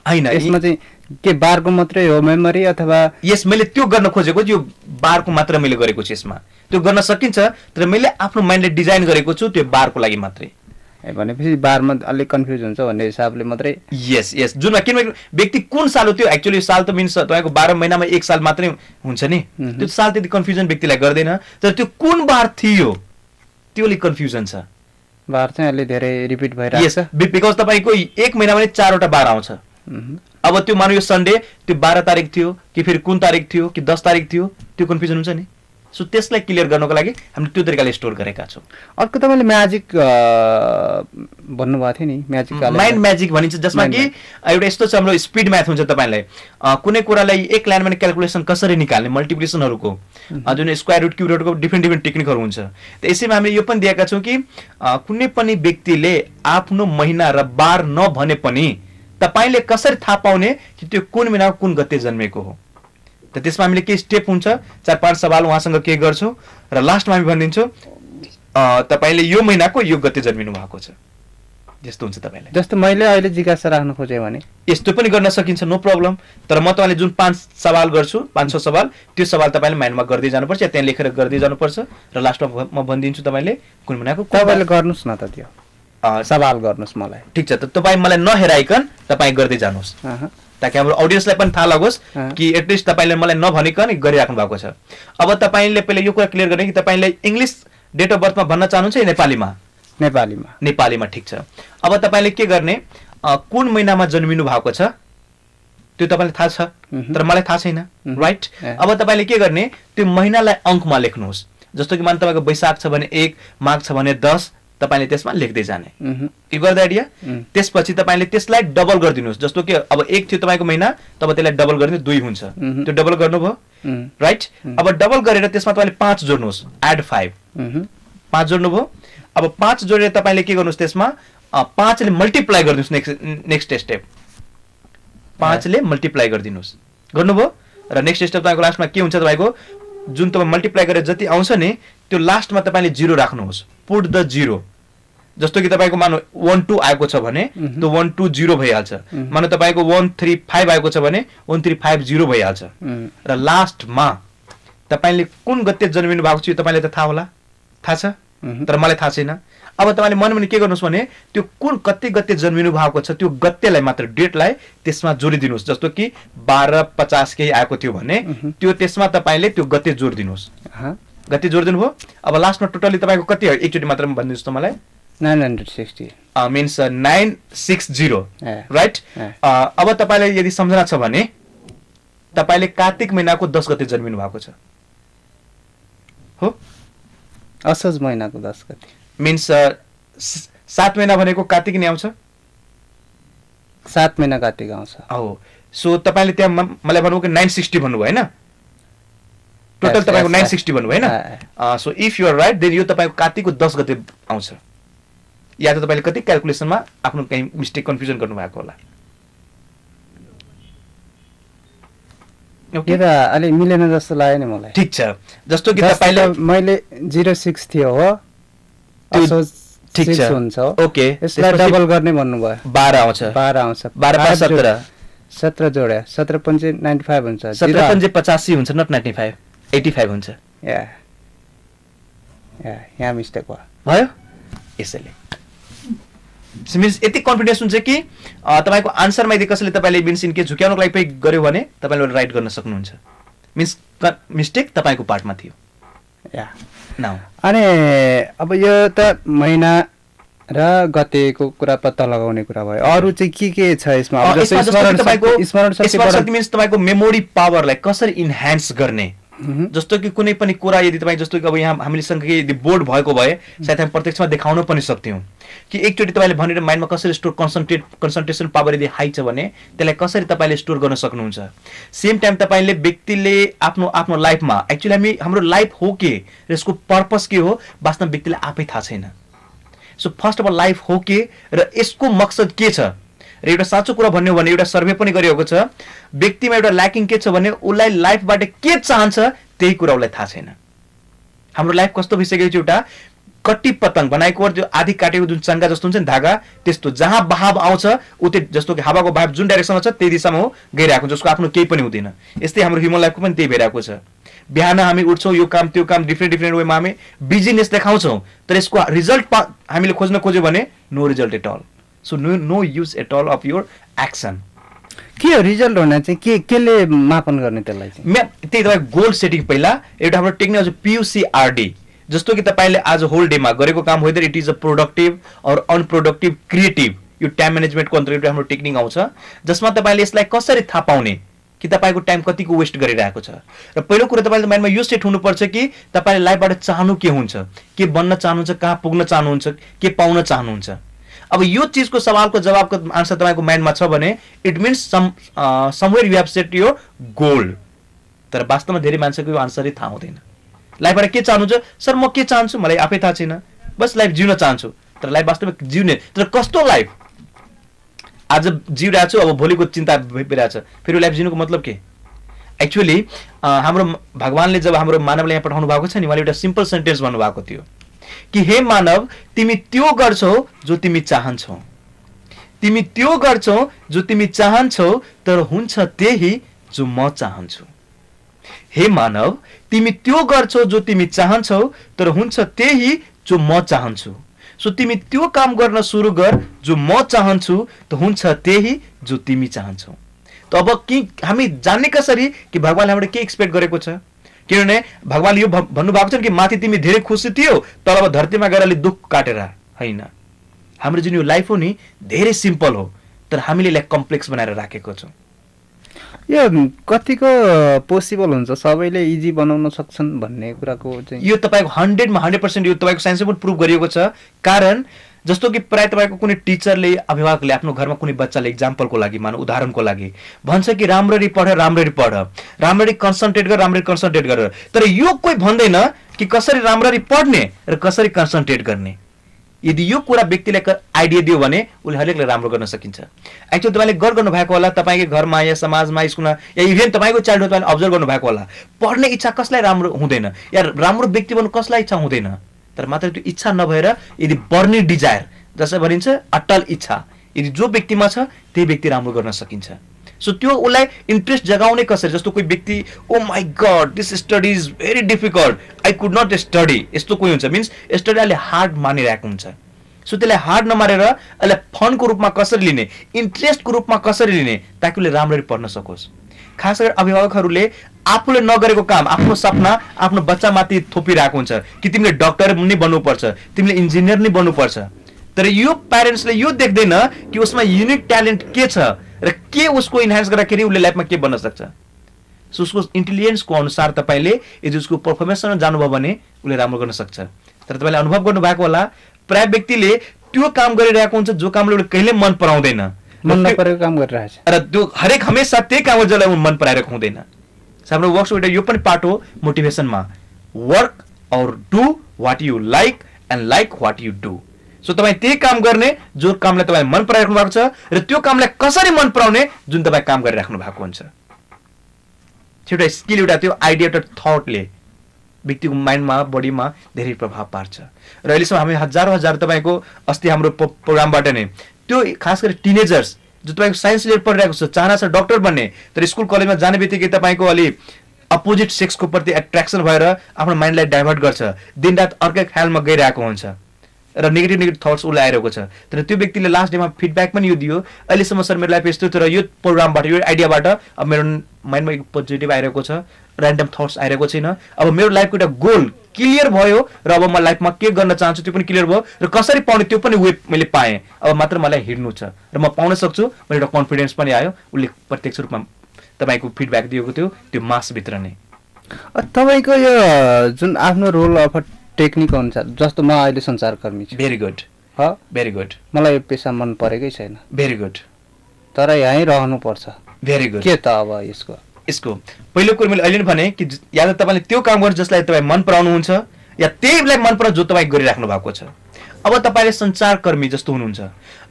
Speaker 2: होइन,
Speaker 1: यसमा चाहिँ के बारको मात्रै हो मेमोरी अथवा?
Speaker 2: यस, मैले त्यो गर्न खोजेको, यो बारको मात्र मैले गरेको छु। यसमा त्यो गर्न सकिन्छ, तर मैले आफ्नो माइन्डले डिजाइन गरेको छु त्यो बारको लागि मात्रै।
Speaker 1: भनेपछि बारमा अलिक कन्फ्युज हुन्छ भन्ने हिसाबले मात्रै।
Speaker 2: यस यस, जुनमा किनभने व्यक्ति कुन साल हो त्यो एक्चुअली साल त मिन्स तपाईँको 12 महिनामा एक साल मात्रै हुन्छ नि, त्यो साल त्यति कन्फ्युजन व्यक्तिलाई गर्दैन, तर त्यो कुन बार थियो त्यो अलिक कन्फ्युजन छ।
Speaker 1: बार चाहिँ अलि धेरै रिपिट भइरहेको छ।
Speaker 2: बिकज तपाईँको एक महिनामा नै 4वटा बार आउँछ। अब त्यो मानौ यो सन्डे त्यो 12 तारिक थियो कि फेरि कुन तारिक थियो कि 10 तारिक थियो, त्यो कन्फ्युजन हुन्छ नि। सो त्यसलाई क्लियर गर्नको लागि हामीले त्यो तरिकाले स्टोर गरेका छौँ।
Speaker 1: अर्को तपाईँले म्याजिक भन्नुभएको थियो नि, म्याजिक
Speaker 2: माइन्ड म्याजिक भनिन्छ, जसमा कि एउटा यस्तो छ, हाम्रो स्पिड म्याथ हुन्छ। तपाईँलाई कुनै कुरालाई एक लाइनमा क्यालकुलेसन कसरी निकाल्ने, मल्टिप्लिकेसनहरूको जुन स्क्वायर रुट क्युब रुटको डिफ्रेन्ट डिफ्रेन्ट टेक्निकहरू हुन्छ। त यसैमा हामीले यो पनि दिएका छौँ कि कुनै पनि व्यक्तिले आफ्नो महिना र बार नभने पनि तपाईँले कसरी थाहा पाउने कि त्यो कुन महिनाको कुन गते जन्मेको हो। त त्यसमा हामीले के स्टेप हुन्छ, 4-5 सवाल उहाँसँग के गर्छौँ र लास्टमा हामी भनिदिन्छौँ तपाईँले यो महिनाको यो गते जन्मिनु भएको छ, जस्तो हुन्छ तपाईँलाई।
Speaker 1: जस्तो मैले अहिले जिज्ञासा राख्न खोजेँ भने
Speaker 2: यस्तो पनि गर्न सकिन्छ, नो प्रब्लम। तर म तपाईँले जुन 5 सवाल गर्छु, 5-6 सवाल, त्यो सवाल तपाईँले माइन्डमा गर्दै जानुपर्छ या त्यहाँ लेखेर गर्दै जानुपर्छ र लास्टमा म भनिदिन्छु तपाईँले कुन महिनाको।
Speaker 1: तपाईँले गर्नुहोस् न त त्यो सवाल गर्नुहोस् मलाई।
Speaker 2: ठिक छ, त तपाईँ मलाई नहेराइकन तपाईँ गर्दै जानुहोस्, ताकि हाम्रो अडियन्सलाई पनि थाहा लागोस् कि एटलिस्ट तपाईँले मलाई नभनिकन गरिराख्नु भएको छ। अब तपाईँले पहिले यो कुरा क्लियर गर्ने कि तपाईँले इङ्ग्लिस डेट अफ बर्थमा भन्न चाहनुहुन्छ या नेपालीमा?
Speaker 1: नेपालीमा।
Speaker 2: नेपालीमा, ठिक छ। अब तपाईँले के गर्ने, कुन महिनामा जन्मिनु भएको छ त्यो तपाईँलाई थाहा छ, तर मलाई थाहा छैन, राइट? अब तपाईँले के गर्ने, त्यो महिनालाई अङ्कमा लेख्नुहोस्। जस्तो कि मान तपाईँको वैशाख छ भने 1, माघ छ भने 10, तपाईँले त्यसमा लेख्दै जाने। के गर्दा आइडिया? त्यसपछि तपाईँले त्यसलाई डबल गरिदिनुहोस्। जस्तो कि अब 1 थियो तपाईँको महिना, तब त्यसलाई डबल गरिदिनु 2 हुन्छ, त्यो डबल गर्नुभयो, राइट? अब डबल गरेर त्यसमा तपाईँले 5 जोड्नुहोस्, एड 5, 5 जोड्नुभयो। अब 5 जोडेर तपाईँले के गर्नुहोस्, त्यसमा 5 ले मल्टिप्लाई गरिदिनुहोस्। नेक्स्ट स्टेप 5 ले मल्टिप्लाई गरिदिनुहोस्, गर्नुभयो। र नेक्स्ट स्टेप तपाईँको लास्टमा के हुन्छ, तपाईँको जुन तपाईँ मल्टिप्लाई गरेर जति आउँछ नि त्यो लास्टमा तपाईँले 0 राख्नुहोस्, पुट द 0। जस्तो कि तपाईँको मानौ 1 2 आएको छ भने त्यो 1 2 0 भइहाल्छ। मानौ तपाईँको 1 3 5 आएको छ भने 1 3 5 0 भइहाल्छ। र लास्टमा तपाईँले कुन गते जन्मिनु भएको छ तपाईँले त थाहा होला, थाहा छ, तर मलाई थाहा छैन। अब तपाईँले मनमा के गर्नुहोस् भने त्यो कुन कति गते जन्मिनु भएको छ त्यो गतेलाई मात्र, डेटलाई त्यसमा जोडिदिनुहोस्। जस्तो कि 12-50 केही आएको थियो भने त्यो त्यसमा तपाईँले त्यो गते जोडिदिनुहोस्। गते जोडिदिनु भयो। अब लास्टमा टोटली तपाईँको कति हो एकचोटि मात्र भनिदिनुहोस् त मलाई।
Speaker 1: 960
Speaker 2: मिन्स 960, राइट? अब तपाईँलाई यदि सम्झना छ भने तपाईँले कार्तिक महिनाको 10 गते जन्मिनु भएको छ हो।
Speaker 1: असोज महिनाको 10 गते
Speaker 2: मिन्स 7 महिना भनेको कार्तिक नै आउँछ,
Speaker 1: 7 महिना कार्तिक आउँछ
Speaker 2: हो। सो तपाईँले त्यहाँ मलाई भन्नुभयो कि 960 भन्नुभयो होइन, टोटल तपाईँको 960 भन्नुभयो होइन। So if you are right then यो तपाईँको कार्तिकको 10 गते आउँछ। या त तपाईँले कति क्यालकुलेसनमा आफ्नो कहीँ मिस्टेक कन्फ्युजन गर्नुभएको होला।
Speaker 1: यो त अलि मिलेन जस्तो लाग्यो नि मलाई।
Speaker 2: ठिक छ, जस्तो कि तपाईँले
Speaker 1: मैले 06 थियो हो, असोज
Speaker 2: ठीक
Speaker 1: 6
Speaker 2: छ
Speaker 1: हुन्छ
Speaker 2: ओके
Speaker 1: यसलाई डबल गर्ने भन्नुभयो
Speaker 2: 12 आउँछ
Speaker 1: 12 आउँछ
Speaker 2: 12 5 17
Speaker 1: 17 जोड्या 17 पंचे 95 हुन्छ
Speaker 2: 17 पंचे 85 हुन्छ नट 95 85 हुन्छ
Speaker 1: या यहाँ मिस्टेक
Speaker 2: भयो यसैले मिन्स यति कन्फिडेन्स हुन्छ कि तपाईको आन्सरमा यदि कसैले तपाईले मिन्स इनके झुक्याउनको लागि पनि गर्यो भने तपाईले राइट गर्न सक्नुहुन्छ मिन्स मिस्टेक तपाईको पार्टमा थियो
Speaker 1: या
Speaker 2: नाउ
Speaker 1: अनि अब यो त महिना र गतेको कुरा पत्ता लगाउने कुरा भयो अरु चाहिँ के छ यसमा अब जस्तै स्मरण शक्ति
Speaker 2: मिन्स तपाईको मेमोरी पावरलाई कसरी इन्हान्स गर्ने जस्तो कि कुनै पनि कुरा यदि तपाई जस्तो कि अब यहाँ हामीले सँगै यदि बोर्ड भएको भए सायद हामी प्रत्यक्षमा देखाउन पनि सक्थ्यौं कि एकचोटी तपाईले भनेर माइन्डमा कसरी स्टोर कन्सन्ट्रेसन पावर यदि हाई छ भने त्यसलाई कसरी तपाईले स्टोर गर्न सक्नुहुन्छ सेम टाइम तपाईले व्यक्तिले आफ्नो आफ्नो लाइफमा एक्चुअली हाम्रो लाइफ हो के र यसको पर्पस के हो वास्तवमा व्यक्तिले आफै थाहा छैन so first of all life हो के र यसको मकसद के छ र एउटा साँचो कुरा भन्नु भने एउटा सर्वे पनि गरिएको छ व्यक्तिमा एउटा ल्याकिङ के छ भने उलाई लाइफबाट के चाहन्छ त्यही कुरा उलाई थाहा छैन हाम्रो लाइफ कस्तो भइसकेको छ एउटा कट्टी पतंग बनाएको जो आधी काटेको जुन चंगा जस्तो हुन्छ नि धागा त्यस्तो जहाँ बहाव आउँछ उतै जस्तो कि हावाको बहाव जुन डाइरेक्सनमा छ त्यही दिशामा हो गइरहेको जसको आफ्नो केही पनि हुँदैन यस्तै हाम्रो ह्युमन लाइफको पनि त्यही भइरहेको छ बिहान हामी उठ्छौं यो काम त्यो काम डिफरेन्ट वेमा हामी बिजिनेस देखाउँछौं तर यसको रिजल्ट हामीले खोज्यो भने no result at all so no use at all of your action
Speaker 1: के हो रिजल्ट हुन चाहिँ केले मापन गर्ने त्यसलाई चाहिँ
Speaker 2: त्यही तपाईँ गोल सेटिङ पहिला एउटा हाम्रो टेक्निक PUCRD जस्तो कि तपाईले आज होल डेमा गरेको काम whether it is a productive और अनप्रोडक्टिभ क्रिएटिभ यो टाइम म्यानेजमेन्टको अन्तर्गत हाम्रो टेक्निक आउँछ जसमा तपाईले यसलाई कसरी थाहा पाउने कि तपाईको टाइम कतिको वेस्ट गरिरहेको छ र पहिलो कुरा तपाईले माइन्डमा यो सेट हुनुपर्छ कि तपाईले लाइफबाट चाहनु के हुन्छ के बन्न चाहनुहुन्छ कहाँ पुग्न चाहनुहुन्छ के पाउन चाहनुहुन्छ अब यो चीजको सवालको जवाबको आन्सर तपाईको माइन्डमा छ भने it means somewhere you have set your goal तर वास्तवमा धेरै मान्छेको यो आन्सरै थाहा हुँदैन लाइफबाट के चाहनुहुन्छ सर म के चाहन्छु मलाई आफै थाहा छैन बस लाइफ जिउन चाहन्छु तर लाइफ वास्तवमा जिउने तर कस्तो लाइफ आज जिउरहेको छु अब भोलिको चिन्ता भइरहेछ फेरि लाइफ जिनुको मतलब के एक्चुअली हाम्रो भगवानले जब हाम्रो मानवलाई यहाँ पठाउनु भएको छ नि उहाँले एउटा सिम्पल सेन्टेन्स भन्नुभएको थियो कि हे मानव तिमी त्यो गर्छौ जो तिमी चाहन्छौ तिमी त्यो गर्छौ जो तिमी चाहन्छौ तर हुन्छ त्यही जो म चाहन्छु हे मानव तिमी त्यो गर्छौ जो तिमी चाहन्छौ तर हुन्छ त्यही जो म चाहन्छु सो तिमी त्यो काम गर्न सुरु गर जो म चाहन्छु त हुन्छ त्यही जो तिमी चाहन्छौ त अब कि हामी जान्ने कसरी कि भगवानले हामीबाट के एक्सपेक्ट गरेको छ किनभने भगवानले यो भन्नुभएको छ कि माथि तिमी धेरै खुसी थियौ तर अब धरतीमा गएर अलि दुःख काटेर हैन हाम्रो जुन यो लाइफ हो नि धेरै सिम्पल हो तर हामीले यसलाई कम्प्लेक्स बनाएर राखेको छौं
Speaker 1: यो कतिको पोसिबल हुन्छ सबैले इजी बनाउन सक्छन् भन्ने कुराको चाहिँ
Speaker 2: यो तपाईको 100 मा 100% यो तपाईको साइन्सले पनि प्रुभ गरिएको छ कारण जस्तो कि प्राय तपाईको कुनै टिचरले अभिभावकले आफ्नो घरमा कुनै बच्चाले एक्जाम्पलको लागि मानौ उदाहरणको लागि भन्छ कि राम्ररी पढ राम्ररी कन्सन्ट्रेट गर तर यो कोही भन्दैन कि कसरी राम्ररी पढ्ने र कसरी कन्सन्ट्रेट गर्ने यदि यो कुरा व्यक्तिलाई आइडिया दियो भने उले हरेकले राम्रो गर्न सकिन्छ एक्चुअली तपाईले गर्नु भएको होला तपाईकै घरमा या समाजमा स्कुलमा या इभन तपाईको चाइल्डहुड तपाईले अब्जर्भ गर्नु भएको होला पढ्ने इच्छा कसलाई राम्रो हुँदैन या राम्रो व्यक्ति बन्नु कसलाई इच्छा हुँदैन तर मात्र त्यो इच्छा नभएर यदि बर्निङ डिजायर जसलाई भनिन्छ अटल इच्छा यदि जो व्यक्तिमा छ त्यही व्यक्ति राम्रो गर्न सकिन्छ सो त्यो उलाई इन्ट्रेस्ट जगाउने कसरी जस्तो कोही व्यक्ति oh my god this study is very difficult I could not study यस्तो कोही हुन्छ मिन्स स्टडी अलि हार्ड मानिरहेको हुन्छ सो त्यसलाई हार्ड नमारेर अलि फनको रूपमा कसरी लिने इन्ट्रेस्टको रूपमा कसरी लिने ताकि उले राम्ररी पढ्न सकोस् खास गरी अभिभावकहरूले आफूले नगरेको काम आफ्नो सपना आफ्नो बच्चामाथि थोपिरहेको हुन्छ कि तिमीले डाक्टर नै बन्नुपर्छ तिमीले इन्जिनियर नै बन्नुपर्छ तर यो प्यारेन्ट्सले यो देख्दैन कि उसमा युनिक ट्यालेन्ट के छ र के उसको इन्हान्स गर्दाखेरि उसले लाइफमा के बन्न सक्छ सो उसको इन्टेलिजेन्सको अनुसार तपाईले यदि उसको परफर्मेन्समा जानुभयो भने उसले राम्रो गर्न सक्छ तर तपाईले अनुभव गर्नु भएको होला प्राय व्यक्तिले त्यो काम गरिरहेको हुन्छ जो कामले उसले कहिले मन पराउँदैन
Speaker 1: मन नपरेको काम गरिरहेछ
Speaker 2: र त्यो हरेक हमेशा त्यही काम जसलाई मन पराइरहेको हुँदैन हाम्रो वर्कसप यो पनि पार्ट हो मोटिभेसनमा वर्क और do what you like and like what you do so तपाई त्यही काम गर्ने जो कामलाई तपाई मन पराइराख्नु भएको छ र त्यो कामलाई कसरी मन पराउने जुन तपाई काम गरिराख्नु भएको हुन्छ एउटा स्किल एउटा त्यो आइडिया एउटा थटले व्यक्तिको माइन्डमा बडीमा धेरै प्रभाव पार्छ। र अहिलेसम्म हामी हजार तपाईँको अस्ति हाम्रो प्रोग्रामबाट नै त्यो खास गरी टिनेजर्स जो तपाईँको साइन्स लिएर पढिरहेको छ, चाहना छ डक्टर बन्ने, तर स्कुल कलेजमा जाने बित्तिकै तपाईँको अलि अपोजिट सेक्सको प्रति एट्र्याक्सन भएर आफ्नो माइन्डलाई डाइभर्ट गर्छ, दिनरात अर्कै ख्यालमा गइरहेको हुन्छ र नेगेटिभ थट्स उसलाई आइरहेको छ। तर त्यो व्यक्तिले लास्ट डेमा फिडब्याक पनि यो दियो, अहिलेसम्म सर मेरो लाइफ यस्तो, तर यो प्रोग्रामबाट यो आइडियाबाट अब मेरो माइन्डमा एक पोजिटिभ आइरहेको छ, ऱ्यान्डम थट्स आइरहेको छैन, अब मेरो लाइफको एउटा गोल क्लियर भयो र अब म लाइफमा के गर्न चाहन्छु त्यो पनि क्लियर भयो र कसरी पाउने त्यो पनि वे मैले पाएँ, अब मात्र मलाई हिँड्नु छ र म पाउन सक्छु, मेरो एउटा कन्फिडेन्स पनि आयो। उसले प्रत्यक्ष रूपमा तपाईँको फिडब्याक दिएको थियो त्यो मासभित्र नै।
Speaker 1: तपाईँको यो जुन आफ्नो रोल अफ टेक्निक अनुसार, जस्तो म अहिले सञ्चारकर्मी छु,
Speaker 2: भेरी गुड, भेरी गुड,
Speaker 1: मलाई यो पेसा मन परेकै छैन,
Speaker 2: भेरी गुड,
Speaker 1: तर यहीँ रहनुपर्छ,
Speaker 2: भेरी गुड।
Speaker 1: के त अब यसको
Speaker 2: पहिलो कुरो मैले अहिले नै भने कि या त तपाईँले त्यो काम गर्नु जसलाई तपाईँ मन पराउनुहुन्छ या त्यहीलाई मन पराउ जो तपाईँ गरिराख्नु भएको छ। अब तपाईँले सञ्चारकर्मी जस्तो हुनुहुन्छ,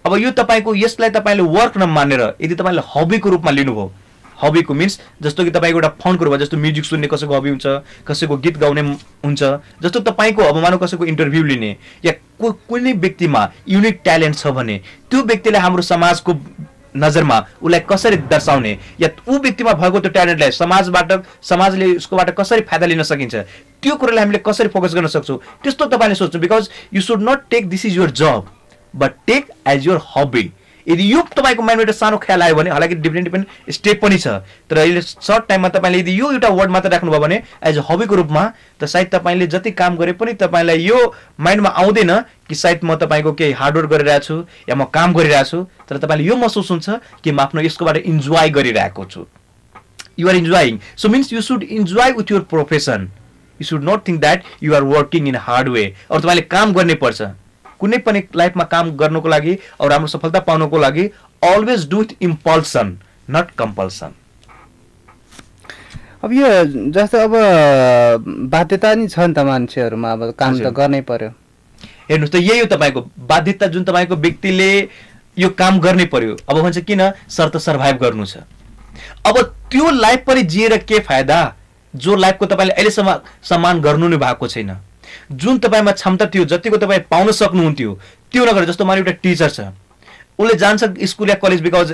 Speaker 2: अब यो तपाईँको यसलाई तपाईँले वर्क नमानेर यदि तपाईँले हबीको रूपमा लिनुभयो, हबीको मिन्स जस्तो कि तपाईँको एउटा फनको रूपमा, जस्तो म्युजिक सुन्ने कसैको हबी हुन्छ, कसैको गीत गाउने हुन्छ, जस्तो तपाईँको अब मानव कसैको इन्टरभ्यू लिने या कुनै व्यक्तिमा युनिक ट्यालेन्ट छ भने त्यो व्यक्तिलाई हाम्रो समाजको नजरमा उसलाई कसरी दर्शाउने या ऊ व्यक्तिमा भएको त्यो ट्यालेन्टलाई समाजले उसकोबाट कसरी फाइदा लिन सकिन्छ त्यो कुरालाई हामीले कसरी फोकस गर्न सक्छौँ त्यस्तो तपाईँले सोच्नु। Because you should not take this is your job but take as your hobby. यदि यो तपाईँको माइन्डमा एउटा सानो ख्याल आयो भने, हालाकि डिफ्रेन्ट स्टेप पनि छ, तर अहिले सर्ट टाइममा तपाईँले यदि यो एउटा वर्ड मात्र राख्नुभयो भने एज अ हबीको रूपमा, त सायद तपाईँले जति काम गरे पनि तपाईँलाई यो माइन्डमा आउँदैन कि सायद म तपाईँको केही हार्डवर्क गरिरहेको छु या म काम गरिरहेको छु, तर तपाईँले यो महसुस हुन्छ कि म आफ्नो यसकोबाट इन्जोय गरिरहेको छु। You are enjoying, so means you should enjoy with your profession. You should not think that you are working in hard way, और तपाईँले काम गर्नै पर्छ कुनै पनि लाइफमा काम गर्नको लागि और राम्रो सफलता पाउनको लागि। Always do it impulsion not compulsion.
Speaker 1: अब यो जस्तो अब बाध्यता नि छ नि त मान्छेहरूमा, अब काम त गर्नै पर्यो।
Speaker 2: हेर्नुहोस् त यही हो तपाईँको बाध्यता, जुन तपाईँको व्यक्तिले यो काम गर्नै पर्यो। अब भन्छ किन सर त सर्भाइभ गर्नु छ। अब त्यो लाइफ पनि जिएर के फाइदा जो लाइफको तपाईँले अहिलेसम्म सम्मान गर्नु नै भएको छैन। जुन तपाईँमा क्षमता थियो, जतिको तपाईँ पाउन सक्नुहुन्थ्यो त्यो नगरेर, जस्तो मलाई एउटा टिचर छ, उसले जान्छ स्कुल या college, because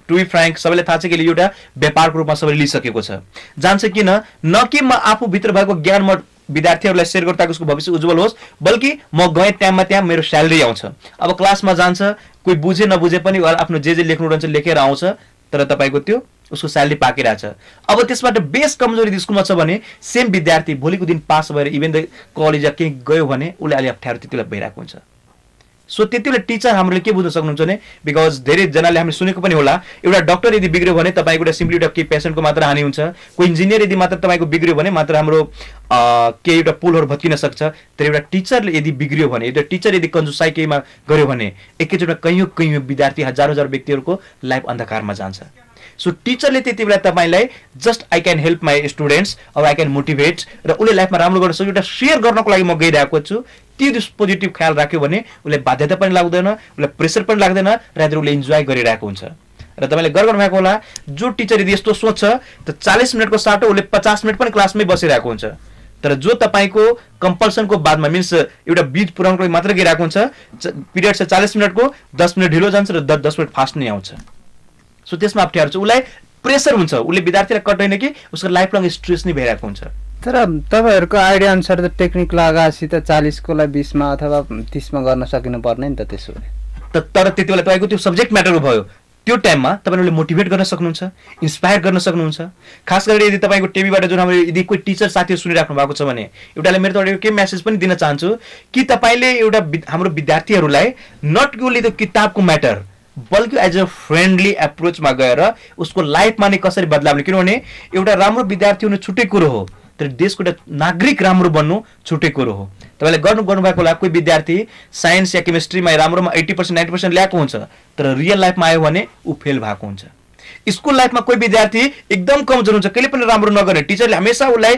Speaker 2: to be frank सबैलाई थाहा छ कि एउटा व्यापारको रूपमा सबैले लिइसकेको छ। जान्छ किन न कि म आफूभित्र भएको ज्ञान म विद्यार्थीहरूलाई सेयर गर्दा उसको भविष्य उज्जवल होस्, बल्कि म गएँ टाइममा त्यहाँ मेरो स्यालेरी आउँछ। अब क्लासमा जान्छ, कोही बुझे नबुझे पनि आफ्नो जे लेख्नु रहन्छ लेखेर आउँछ, तर तपाईँको त्यो उसको स्यालेरी पाकिरहेछ। अब त्यसबाट बेस कमजोरी स्कुलमा छ भने सेम विद्यार्थी भोलिको दिन पास भएर इभेन द कलेज या केही गयो भने उसले अलि अप्ठ्यारो त्यति बेला भइरहेको हुन्छ। सो त्यति बेला टिचर हामीले के बुझ्न सक्नुहुन्छ भने, बिकज धेरैजनाले हामीले सुनेको पनि होला, एउटा डक्टर यदि बिग्रियो भने तपाईँको एउटा सिम्पली एउटा केही पेसेन्टको मात्र हानि हुन्छ, कोही इन्जिनियर यदि मात्र तपाईँको बिग्रियो भने मात्र हाम्रो केही एउटा पुलहरू भत्किन सक्छ, तर एउटा टिचरले यदि बिग्रियो भने, एउटा टिचर यदि कन्जुसाइ केहीमा गर्यो भने एकैचोटि कैयौँ विद्यार्थी हजार व्यक्तिहरूको लाइफ अन्धकारमा जान्छ। सो टिचरले त्यति बेला तपाईँलाई just I can help my students और आई क्यान मोटिभेट र उसले लाइफमा राम्रो गर्न सक्छ, एउटा सेयर गर्नको लागि म गइरहेको छु, त्यो पोजिटिभ ख्याल राख्यो भने उसले बाध्यता पनि लाग्दैन, उसलाई प्रेसर पनि लाग्दैन, राति उसले इन्जोय गरिरहेको हुन्छ। र तपाईँले गर्नु भएको होला, जो टिचर यदि यस्तो सोच्छ त 40 मिनटको साटो उसले 50 मिनट पनि क्लासमै बसिरहेको हुन्छ। तर जो तपाईँको कम्पल्सनको बादमा मिन्स एउटा बीज पुऱ्याउनको लागि मात्र गइरहेको हुन्छ, पिरियड छ 40 मिनटको, 10 मिनट ढिलो जान्छ र 10 मिनट फास्ट नै आउँछ। सो त्यसमा अप्ठ्यारो छ, उसलाई प्रेसर हुन्छ, उसले विद्यार्थीलाई कट्दैन कि उसको लाइफ लङ स्ट्रेस नै भइरहेको हुन्छ।
Speaker 1: तर तपाईँहरूको आइडिया अनुसार त टेक्निक लगाएपछि त 40 को लाई 20 मा अथवा 30 मा गर्न सकिनु पर्ने नि त त्यसो भए।
Speaker 2: तर त्यति बेला तपाईँको त्यो सब्जेक्ट म्याटर भयो, त्यो टाइममा तपाईँले मोटिभेट गर्न सक्नुहुन्छ, इन्स्पायर गर्न सक्नुहुन्छ। खास गरेर यदि तपाईँको टिभीबाट जुन हाम्रो यदि कोही टिचर साथीहरू सुनिराख्नु भएको छ भने एउटाले मेरो त के मेसेज पनि दिन चाहन्छु कि तपाईँले एउटा हाम्रो विद्यार्थीहरूलाई नट ओन्ली द किताबको म्याटर बल्कि एज अ फ्रेन्डली एप्रोचमा गएर उसको लाइफमा नै कसरी बदलाव ल्याउने, किनभने एउटा राम्रो विद्यार्थी हुनु छुट्टै कुरो हो, तर देशको एउटा नागरिक राम्रो बन्नु छुट्टै कुरो हो। तपाईँले गर्नुभएको होला, कोही विद्यार्थी साइन्स या केमिस्ट्रीमा राम्रोमा 80% 90% ल्याएको हुन्छ, तर रियल लाइफमा आयो भने ऊ फेल भएको हुन्छ। स्कुल लाइफमा कोही विद्यार्थी एकदम कमजोर हुन्छ, कहिले पनि राम्रो नगर्ने, टिचरले हमेसा उसलाई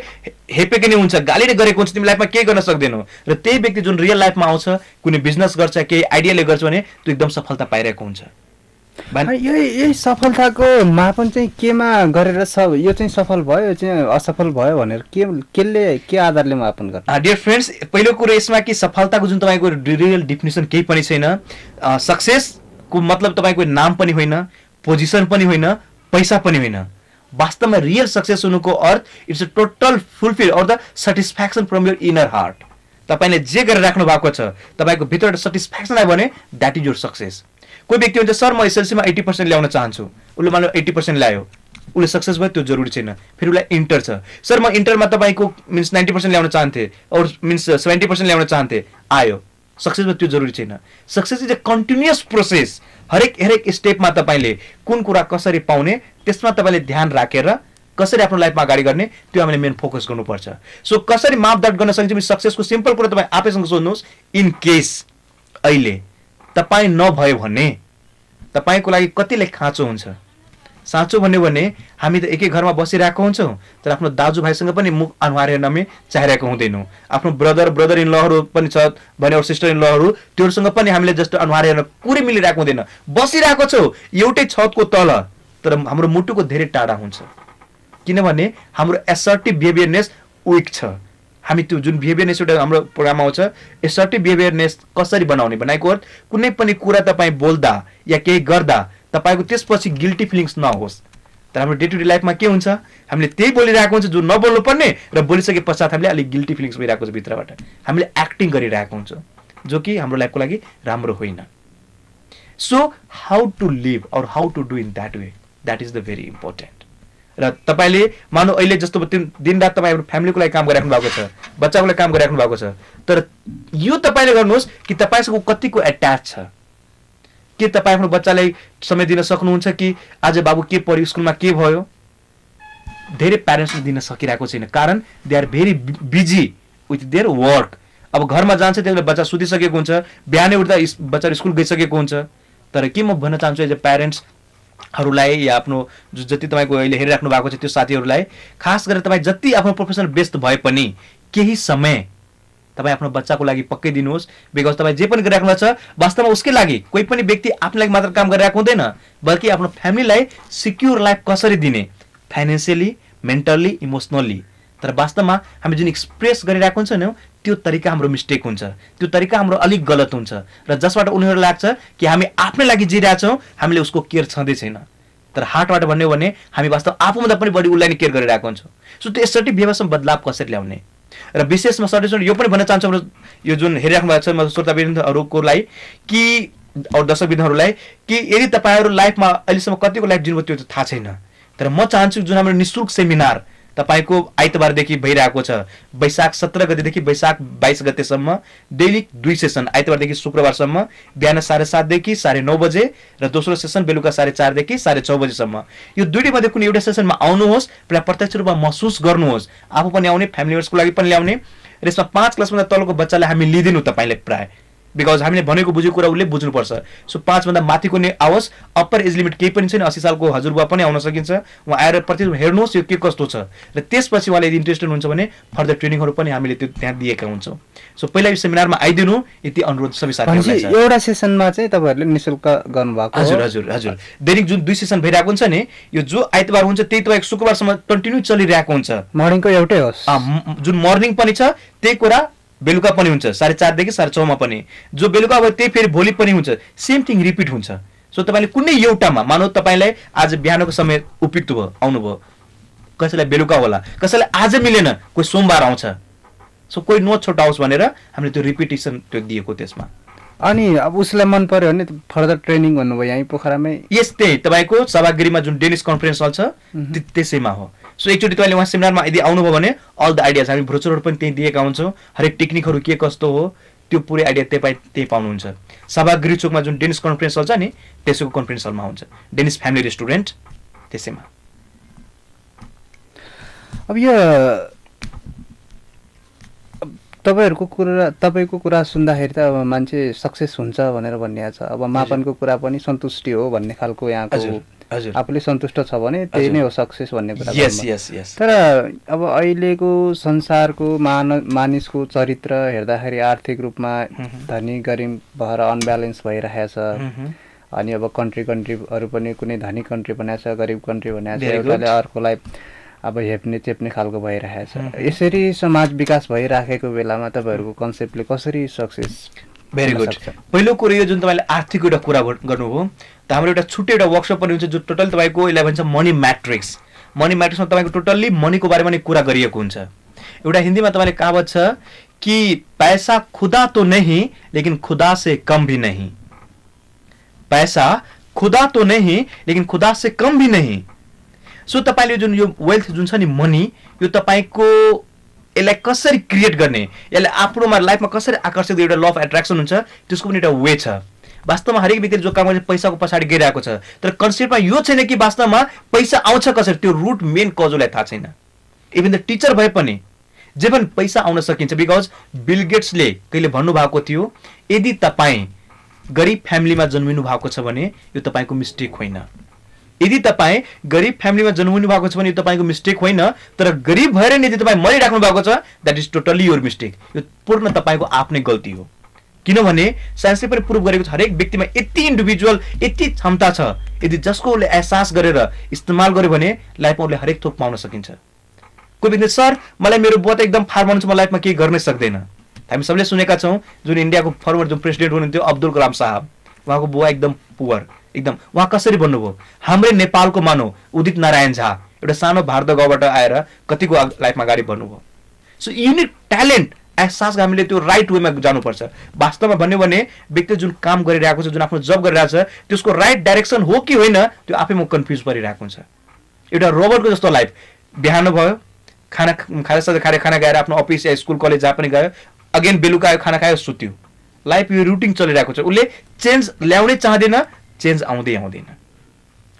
Speaker 2: हेपेकै नै हुन्छ, गाली नै गरेको हुन्छ, तिमी लाइफमा केही गर्न सक्दैनौ, र त्यही व्यक्ति जुन रियल लाइफमा आउँछ, कुनै बिजनेस गर्छ, केही आइडियाले गर्छ भने त्यो एकदम सफलता पाइरहेको हुन्छ।
Speaker 1: यही सफलताको मापन चाहिँ केमा गरेर यो चाहिँ सफल भयो यो चाहिँ असफल भयो भनेर के आधारले मापन गर्ने?
Speaker 2: डियर फ्रेन्ड्स, पहिलो कुरो यसमा कि सफलताको जुन तपाईँको रियल डेफिनेसन केही पनि छैन। सक्सेसको मतलब तपाईँको नाम पनि होइन, पोजिसन पनि होइन, पैसा पनि होइन। वास्तवमा रियल सक्सेस हुनुको अर्थ it's a total fulfil or the satisfaction from your inner heart. तपाईँले जे गरेर राख्नु भएको छ तपाईँको भित्र सेटिस्फ्याक्सन आयो भने द्याट इज योर सक्सेस। कोही व्यक्ति हुन्छ सर म एसएलसीमा 80% ल्याउन चाहन्छु, उसले मान्नु 80% ल्यायो, उसले सक्सेस भयो, त्यो जरुरी छैन। फेरि उसलाई इन्टर छ, सर म इन्टरमा तपाईँको मिन्स 90% ल्याउन चाहन्थे और मिन्स 70% ल्याउन चाहन्थे, आयो, सक्सेस भयो, त्यो जरुरी छैन। Success is a continuous process. हरेक स्टेपमा तपाईँले कुन कुरा कसरी पाउने त्यसमा तपाईँले ध्यान राखेर कसरी आफ्नो लाइफमा अगाडि गर्ने त्यो हामीले मेन फोकस गर्नुपर्छ। सो कसरी मापदण्ड गर्न सकिन्छ सक्सेसको सिम्पल कुरा तपाईँ आफैसँग सोध्नुहोस्। इन केस अहिले तपाईँ नभयो भने तपाईँको लागि कतिलाई खाँचो हुन्छ? साँचो भन्यो भने हामी त एकै घरमा बसिरहेको हुन्छौँ तर आफ्नो दाजुभाइसँग पनि मुख अनुहार हेर्न चाहिरहेको हुँदैनौँ। आफ्नो ब्रदर इन लहरू पनि छ भने अरू सिस्टर इन लहरू त्योहरूसँग पनि हामीले जस्तो अनुहार हेर्न पुरै मिलिरहेको हुँदैन। बसिरहेको छौँ एउटै छतको तल तर हाम्रो मुटुको धेरै टाढा हुन्छ किनभने हाम्रो एसर्टिभ बिहेभियरनेस विक छ। हामी त्यो जुन बिहेभियरनेस एउटा हाम्रो प्रोग्राममा आउँछ एसर्टिभ बिहेभियरनेस कसरी बनाउने भनेको अर्थ कुनै पनि कुरा तपाईँ बोल्दा या केही गर्दा तपाईको त्यसपछि गिल्टी फिलिङ्स नहोस्। तर हाम्रो डे टु डे लाइफमा के हुन्छ हामीले त्यही बोलिरहेको हुन्छ जो नबोल्नु पर्ने र बोलिसके पश्चात हामीले अलिक गिल्टी फिलिङ्स भइरहेको छ भित्रबाट। हामीले एक्टिङ गरिरहेको हुन्छ जो कि हाम्रो लाइफको लागि राम्रो होइन। सो हाउ टु लिभ और how to do in that way that is the very important. र तपाईँले मानौ अहिले जस्तो दिनरात तपाईँ आफ्नो फ्यामिलीको लागि काम गरिराख्नु भएको छ, बच्चाको लागि काम गरिराख्नु भएको छ, तर यो तपाईँले गर्नुहोस् कि तपाईँसँग कतिको एट्याच छ। के तपाईँ आफ्नो बच्चालाई समय दिन सक्नुहुन्छ कि आज बाबु के पढ्यो स्कुलमा के भयो? धेरै प्यारेन्ट्सले दिन सकिरहेको छैन कारण they are very busy with their work. अब घरमा जान्छ त्यसले बच्चा सुतिसकेको हुन्छ, बिहानै उठ्दा बच्चा स्कुल गइसकेको हुन्छ। तर के म भन्न चाहन्छु एज अ प्यारेन्ट्सहरूलाई या आफ्नो जति तपाईँको अहिले हेरिराख्नु भएको छ त्यो साथीहरूलाई खास गरेर तपाईँ जति आफ्नो प्रोफेसनल व्यस्त भए पनि केही समय तपाईँ आफ्नो बच्चाको लागि पक्कै दिनुहोस्। बिकज तपाईँ जे पनि गरिराख्नु भएको छ वास्तवमा उसकै लागि कोही पनि व्यक्ति आफ्नो लागि मात्र काम गरिरहेको हुँदैन बल्कि आफ्नो फ्यामिलीलाई सिक्योर लाइफ कसरी दिने फाइनेन्सियली, मेन्टल्ली, इमोसनल्ली। तर वास्तवमा हामी जुन एक्सप्रेस गरिरहेको हुन्छ नि त्यो तरिका हाम्रो मिस्टेक हुन्छ, त्यो तरिका हाम्रो अलिक गलत हुन्छ र जसबाट उनीहरूलाई लाग्छ कि हामी आफ्नै लागि जिरहेछौँ, हामीले उसको केयर छँदै छैन। तर हार्टबाट भन्यो भने हामी वास्तव आफूभन्दा पनि बढी उसलाई नै केयर गरिरहेको हुन्छौँ। सो त्यो एसर्टिभ बिहेभियरमा बदलाव कसरी ल्याउने र विशेषमा सर्टेसन यो पनि भन्न चाहन्छु हाम्रो यो जुन हेरिराख्नु भएको छ म श्रोतावृन्दहरूको लागि कि अरू दर्शकवृन्दहरूलाई कि यदि तपाईँहरू लाइफमा अहिलेसम्म कतिको लाइफ जिउनु त्यो थाहा छैन तर म चाहन्छु जुन हाम्रो निःशुल्क सेमिनार तपाईको आइतबारदेखि भइरहेको छ वैशाख 17 गतेदेखि वैशाख 22 गतेसम्म डेली 2 सेसन आइतबारदेखि शुक्रबारसम्म बिहान 7:30 देखि 9:30 बजे र दोस्रो सेसन बेलुका 4:30 देखि 6:30 बजेसम्म। यो दुईटै मध्ये कुनै एउटा सेसनमा आउनुहोस्, पहिला प्रत्यक्ष रूपमा महसुस गर्नुहोस्, आफू पनि आउने, फ्यामिली मेम्बर्सको लागि पनि ल्याउने। र यसमा 5 क्लासभन्दा तलको बच्चालाई हामी लिँदैनौँ तपाईँलाई प्राय बिकज हामीले भनेको बुझेको कुरा उसले बुझ्नुपर्छ। सो 5 भन्दा माथिको नै आओस्, अप्पर एज लिमिट केही पनि छैन। 80 सालको हजुरबुवा पनि आउन सकिन्छ, उहाँ आएर प्रतिदिन हेर्नुहोस् यो के कस्तो छ र त्यसपछि उहाँले यदि इन्ट्रेस्टेड हुन्छ भने फर्दर ट्रेनिङहरू पनि हामीले त्यो त्यहाँ दिएका हुन्छौँ। सो पहिला यो सेमिनारमा आइदिनु यति अनुरोध सबै साथीहरूलाई छ।
Speaker 1: एउटा सेसनमा चाहिँ तपाईँहरूले निःशुल्क गर्नुभएको?
Speaker 2: हजुर हजुर हजुर। दैनिक जुन 2 सेसन भइरहेको हुन्छ नि यो जो आइतबार हुन्छ त्यही तपाईँको शुक्रबारसम्म कन्टिन्यू चलिरहेको हुन्छ।
Speaker 1: मर्निङको एउटै होस्?
Speaker 2: जुन मर्निङ पनि छ त्यही कुरा बेलुका पनि हुन्छ 4:30 देखि 6:30 मा पनि। जो बेलुका अब त्यही फेरि भोलि पनि हुन्छ, सेम थिङ रिपिट हुन्छ। सो तपाईँले कुनै एउटामा मानौ तपाईँलाई आज बिहानको समय उपयुक्त भयो आउनुभयो, कसैलाई बेलुका होला, कसैलाई आज मिलेन, कोही सोमबार आउँछ। सो कोही नोट छुटाओस् भनेर हामीले त्यो रिपिटेसन त्यो दिएको त्यसमा।
Speaker 1: अनि अब उसलाई मन पर्यो भने फर्दर ट्रेनिङ भन्नुभयो यहीँ पोखरामै?
Speaker 2: यस्तै तपाईँको सभागृहमा जुन डेनिस कन्फरेन्स हल छ त्यसैमा हो। सो एकचोटि तपाईँले उहाँ सेमिनारमा यदि आउनुभयो भने अल द आइडियाज हामी ब्रोचरहरू पनि त्यहीँ दिएका हुन्छौँ। हरेक टेक्निकहरू के कस्तो हो त्यो पुरै आइडिया त्यही पाउनुहुन्छ। सभागृह चोकमा जुन डेनिस कन्फरेन्स हल छ नि त्यसैको कन्फरेन्स हलमा हुन्छ, डेनिस फ्यामिली रेस्टुरेन्ट त्यसैमा।
Speaker 1: अब यो तपाईँको कुरा सुन्दाखेरि त अब मान्छे सक्सेस हुन्छ भनेर भनिएको छ। अब मापनको कुरा पनि सन्तुष्टि हो भन्ने खालको यहाँको आफूले सन्तुष्ट छ भने त्यही नै हो सक्सेस भन्ने कुरा। तर अब अहिलेको संसारको मानिसको चरित्र हेर्दाखेरि आर्थिक रूपमा धनी गरिब भएर अनब्यालेन्स भइरहेछ। अनि अब कन्ट्रीहरू पनि कुनै धनी कन्ट्री बनाएको छ, गरिब कन्ट्री बनाएको छ, एउटाले अर्कोलाई अब हेप्ने चेप्ने खालको भइरहेछ। यसरी समाज विकास भइराखेको बेलामा तपाईँहरूको कन्सेप्टले कसरी सक्सेस?
Speaker 2: Very good. पहिलो कुरो यो जुन तपाईँले आर्थिक एउटा कुरा गर्नुभयो, त हाम्रो एउटा छुट्टै एउटा वर्कसप पनि हुन्छ जो टोटल तपाईँको यसलाई भन्छ मनी म्याट्रिक्स। मनी म्याट्रिक्समा तपाईँको टोटल्ली मनीको बारेमा नै कुरा गरिएको हुन्छ। एउटा हिन्दीमा तपाईँले कहावत छ कि पैसा खुदा तो नहीं लेकिन खुदा से कम भी नहीं। पैसा खुदा तो नहीं लेकिन खुदा से कम भी नहीं। सो तपाईँले जुन यो वेल्थ जुन छ नि मनी, यो तपाईँको यसलाई कसरी क्रिएट गर्ने, यसलाई आफ्नोमा लाइफमा कसरी आकर्षित गर्ने, एउटा ल अफ एट्र्याक्सन हुन्छ, त्यसको पनि एउटा वे छ। वास्तवमा हरेक व्यक्तिले जो काम गर्छ पैसाको पछाडि गइरहेको छ, तर कन्सेप्टमा यो छैन कि वास्तवमा पैसा आउँछ कसरी, त्यो रुट मेन कजलाई थाहा छैन। इभन द टिचर भए पनि जे पनि पैसा आउन सकिन्छ। बिकज बिल गेट्सले कहिले भन्नुभएको थियो, यदि तपाईँ गरिब फ्यामिलीमा जन्मिनु भएको छ भने यो तपाईँको मिस्टेक होइन। यदि तपाईँ गरिब फ्यामिलीमा जन्मिनु भएको छ भने यो तपाईँको मिस्टेक होइन, तर गरिब भएर नि यदि तपाईँ मरिराख्नु भएको छ that is totally your mistake. यो पूर्ण तपाईँको आफ्नै गल्ती हो। किनभने साइन्सले पनि प्रुभ गरेको छ हरेक व्यक्तिमा यति इन्डिभिजुअल यति क्षमता छ, यदि जसको उसले एहसास गरेर इस्तेमाल गर्यो भने लाइफमा उसले हरेक थोक पाउन सकिन्छ। कोही व्यक्ति सर मलाई मेरो बुवा त एकदम फार्मर छ, म लाइफमा केही गर्नै सक्दैन। हामी सबले सुनेका छौँ जुन इन्डियाको फर्मर जुन प्रेसिडेन्ट हुनुहुन्थ्यो अब्दुल कलाम साहब, उहाँको बुवा एकदम पुवर, एकदम उहाँ कसरी भन्नुभयो, हाम्रै नेपालको मानव उदित नारायण झा एउटा सानो भारत गाउँबाट आएर कतिको लाइफमा अगाडि बढ्नुभयो। सो युनिक ट्यालेन्ट, एहसास हामीले त्यो राइट वेमा जानुपर्छ। वास्तवमा भन्यो भने व्यक्ति जुन काम गरिरहेको छ, जुन आफ्नो जब गरिरहेको छ, त्यसको राइट डाइरेक्सन हो कि होइन त्यो आफैमा कन्फ्युज परिरहेको हुन्छ। एउटा रोबोटको जस्तो लाइफ, बिहान भयो खाना खाएर खाना खाएर आफ्नो अफिस या स्कुल कलेज जहाँ पनि गयो, अगेन बेलुका आयो खाना खायो सुत्यो, लाइफ यो रुटिन चलिरहेको छ। उसले चेन्ज ल्याउनै चाहँदैन, चेन्ज आउँदै आउँदैन।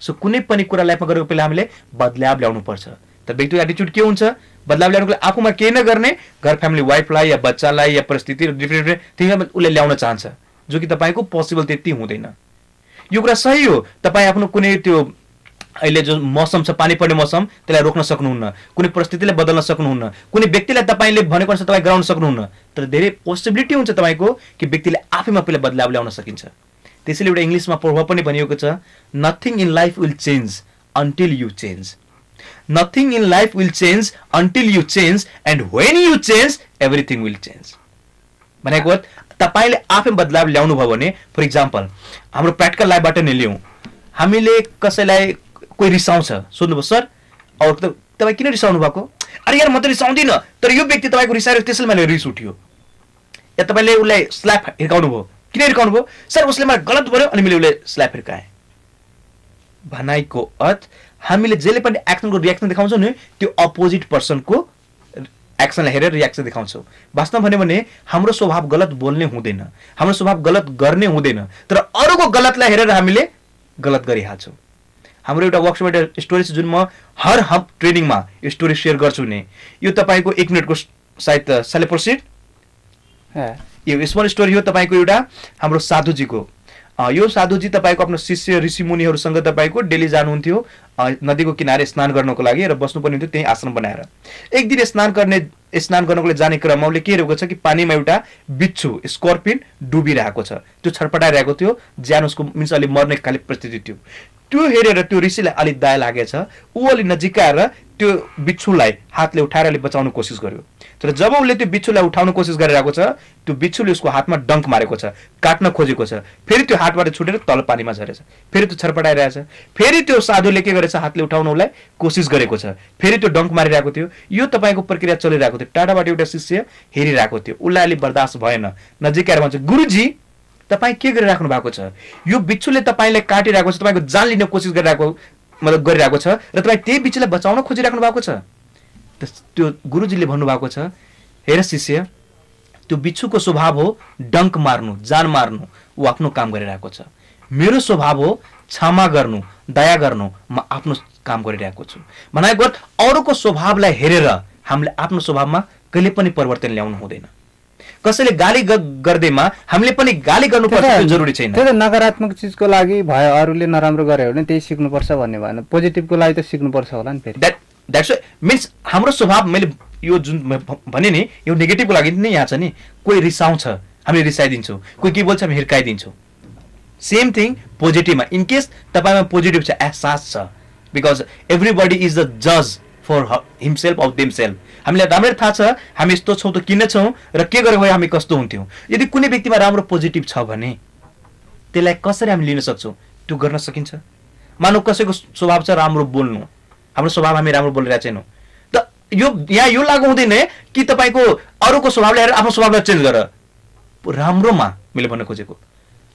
Speaker 2: सो कुनै पनि कुरा लाइफमा गरेको पहिला हामीले बदलाव ल्याउनु पर्छ। तर व्यक्तिको एटिट्युड के हुन्छ, बदलाव ल्याउनुको लागि आफूमा केही नगर्ने, घर फ्यामिली वाइफलाई या बच्चालाई या परिस्थिति डिफ्रेन्ट थिङमा उसले ल्याउन चाहन्छ, जो कि तपाईँको पोसिबल त्यति हुँदैन। यो कुरा सही हो, तपाईँ आफ्नो कुनै त्यो अहिले जो मौसम छ पानी पर्ने मौसम त्यसलाई रोक्न सक्नुहुन्न, कुनै परिस्थितिलाई बदल्न सक्नुहुन्न, कुनै व्यक्तिलाई तपाईँले भनेको अनुसार तपाईँ गराउन सक्नुहुन्न, तर धेरै पोसिबिलिटी हुन्छ तपाईँको कि व्यक्तिले आफैमा पहिला बदलाव ल्याउन सकिन्छ। त्यसैले एउटा इङ्ग्लिसमा प्रभाव पनि भनिएको छ, nothing in life will change until you change. Nothing in life will change until you change and when you change everything will change. भनेको तपाईँले आफै बदलाव ल्याउनु भयो भने, फर इक्जाम्पल हाम्रो प्र्याक्टिकल लाइफबाट नै लिउँ, हामीले कसैलाई कोही रिसाउँछ, सोध्नुभयो सर अरू तपाईँ किन रिसाउनु भएको, अरे यार म त रिसाउँदिनँ, तर यो व्यक्ति तपाईँको रिसाएर त्यसैले मैले रिस उठ्यो। या तपाईँले उसलाई स्ल्याप हिर्काउनु भयो, किन हिर्काउनु भयो, सर उसले मलाई गलत भन्यो अनि मैले उसले स्ल्याप हिर्काएँ। भनाइको अर्थ हामीले जहिले पनि एक्सनको रियाक्सन देखाउँछौँ नि, त्यो अपोजिट पर्सनको एक्सनलाई हेरेर रियाक्सन देखाउँछौँ। वास्तवमा भन्यो भने हाम्रो स्वभाव गलत बोल्ने हुँदैन, हाम्रो स्वभाव गलत गर्ने हुँदैन, तर अरूको गलतलाई हेरेर हामीले गलत गरिहाल्छौँ। हाम्रो एउटा वर्कसप एउटा स्टोरी छ जुन म हर हब ट्रेनिङमा यो स्टोरी सेयर गर्छु नि, यो तपाईँको 1 मिनटको सायद सेलिब्रेसिड यो स्मल स्टोरी हो। तपाईँको एउटा हाम्रो साधुजीको, यो साधुजी तपाईँको आफ्नो शिष्य ऋषि मुनिहरूसँग तपाईँको डेली जानुहुन्थ्यो नदीको किनारे स्नान गर्नको लागि र बस्नुपर्ने हुन्थ्यो त्यही आश्रम बनाएर। एक दिन स्नान गर्नको लागि जाने क्रममा उसले के हेरेको छ कि पानीमा एउटा बिच्छू स्कर्पियन डुबिरहेको छ, त्यो छटपटाइरहेको थियो, ज्यान उसको मिन्स अलि मर्ने खाले परिस्थिति थियो। त्यो हेरेर त्यो ऋषिलाई अलिक दया लागेछ, ऊ अलि नजिक आएर त्यो बिच्छुलाई हातले उठाएर अलि बचाउन कोसिस गर्यो। तर जब उसले त्यो बिच्छुलाई उठाउन कोसिस गरिरहेको छ, त्यो बिच्छुले उसको हातमा डङ्क मारेको छ, काट्न खोजेको छ, फेरि त्यो हातबाट छुटेर तल पानीमा झरेछ, फेरि त्यो छटपटाइरहेछ, फेरि त्यो साधुले के गरेछ हातले उठाउन उसलाई कोसिस गरेको छ, फेरि त्यो डङ्क मारिरहेको थियो। यो तपाईँको प्रक्रिया चलिरहेको थियो। टाढाबाट एउटा शिष्य हेरिरहेको थियो, उसलाई अलि बर्दाश्त भएन, नजिक आएर भन्छ गुरुजी तपाईँ के गरिराख्नु भएको छ, यो बिच्छुले तपाईँलाई काटिरहेको छ, तपाईँको जान लिन कोसिस गरिरहेको छ र तपाईँ त्यही बिच्छुलाई बचाउन खोजिराख्नु भएको छ। त्यो गुरुजीले भन्नुभएको छ, हेर शिष्य त्यो बिच्छुको स्वभाव हो डङ्क मार्नु, जान मार्नु, ऊ आफ्नो काम गरिरहेको छ। मेरो स्वभाव हो क्षमा गर्नु, दया गर्नु, म आफ्नो काम गरिरहेको छु। भनेको अरूको स्वभावलाई हेरेर हामीले आफ्नो स्वभावमा कहिले पनि परिवर्तन ल्याउनु हुँदैन। कसैले गाली गर्दैमा हामीले पनि गाली गर्नुपर्छ जरुरी छैन।
Speaker 1: त्यो त नकारात्मक चिजको लागि भयो, अरूले नराम्रो गर्यो भने त्यही सिक्नुपर्छ भन्ने भएन, पोजिटिभको लागि त सिक्नुपर्छ होला नि। फेरि
Speaker 2: द्याट्स मिन्स हाम्रो स्वभाव मैले यो जुन भने नि यो नेगेटिभको लागि नै यहाँ छ नि। कोही रिसाउँछ हामीले रिसाइदिन्छौँ, कोही के बोल्छ हामी हिर्काइदिन्छौँ। सेम थिङ पोजिटिभमा इन केस तपाईँमा पोजिटिभ छ एहसास छ बिकज एभ्रीबडी इज द जज फर हिमसेल्फ अफ देमसेल्फ हामीलाई राम्ररी थाहा छ हामी यस्तो छौँ त किन छौँ र के गरेर भए हामी कस्तो हुन्थ्यौँ यदि कुनै व्यक्तिमा राम्रो पोजिटिभ छ भने त्यसलाई कसरी हामी लिन सक्छौँ त्यो गर्न सकिन्छ मानव कसैको स्वभाव छ राम्रो बोल्नु हाम्रो स्वभाव हामी राम्रो बोलिरहेको छैनौँ त यहाँ यो लागु हुँदैन कि तपाईँको अरूको स्वभाव ल्याएर आफ्नो स्वभावलाई चेन्ज गर राम्रोमा मैले भन्न खोजेको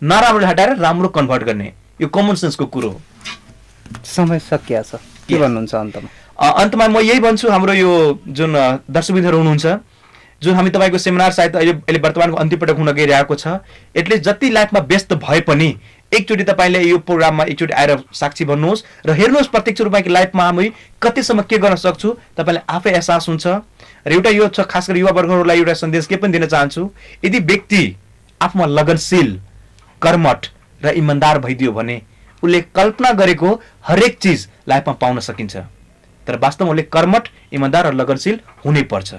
Speaker 2: नराम्रोले हटाएर राम्रो कन्भर्ट गर्ने यो कमन सेन्सको कुरो हो
Speaker 1: समय सकिया छ के भन्नुहुन्छ
Speaker 2: अन्तमा म यही भन्छु हाम्रो यो जुन दर्शकबिन्दुहरू हुनुहुन्छ जुन हामी तपाईँको सेमिनार सायद अहिले वर्तमानको अन्तिमपटक हुन गइरहेको छ एटलिस्ट जति लाइफमा व्यस्त भए पनि एकचोटि तपाईँले यो प्रोग्राममा एकचोटि आएर साक्षी भन्नुहोस् र हेर्नुहोस् प्रत्यक्ष रूपमा कि लाइफमा हामी कतिसम्म के गर्न सक्छु तपाईँलाई आफै एहसास हुन्छ र एउटा यो छ खास गरी युवा वर्गहरूलाई एउटा सन्देश के पनि दिन चाहन्छु यदि व्यक्ति आफूमा लगनशील कर्मठ र इमान्दार भइदियो भने उसले कल्पना गरेको हरेक चिज लाइफमा पाउन सकिन्छ तर वास्तवमा उसले कर्मठ इमान्दार र लगनशील हुनै पर्छ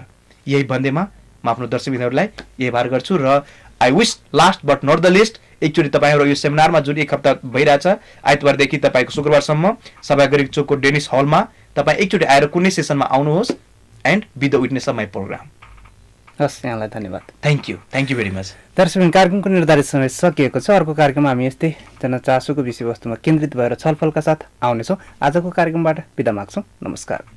Speaker 2: यही भन्दैमा म आफ्नो दर्शकबिन्दुहरूलाई यही भार गर्छु र I wish last but not the least एकचोटि तपाईँहरू यो सेमिनारमा जुन एक हप्ता भइरहेछ आइतबारदेखि तपाईँको शुक्रबारसम्म सभागार चोकको डेनिस हलमा तपाईँ एकचोटि आएर कुनै सेसनमा आउनुहोस् and be the witness of my program
Speaker 1: हस् यहाँलाई धन्यवाद
Speaker 2: थ्याङ्क यू भेरी मच
Speaker 1: दर्शक कार्यक्रमको निर्धारित समय सकिएको छ अर्को कार्यक्रममा हामी यस्तै जनचासोको विषयवस्तुमा केन्द्रित भएर छलफलका साथ आउनेछौँ आजको कार्यक्रमबाट बिदा माग्छौँ नमस्कार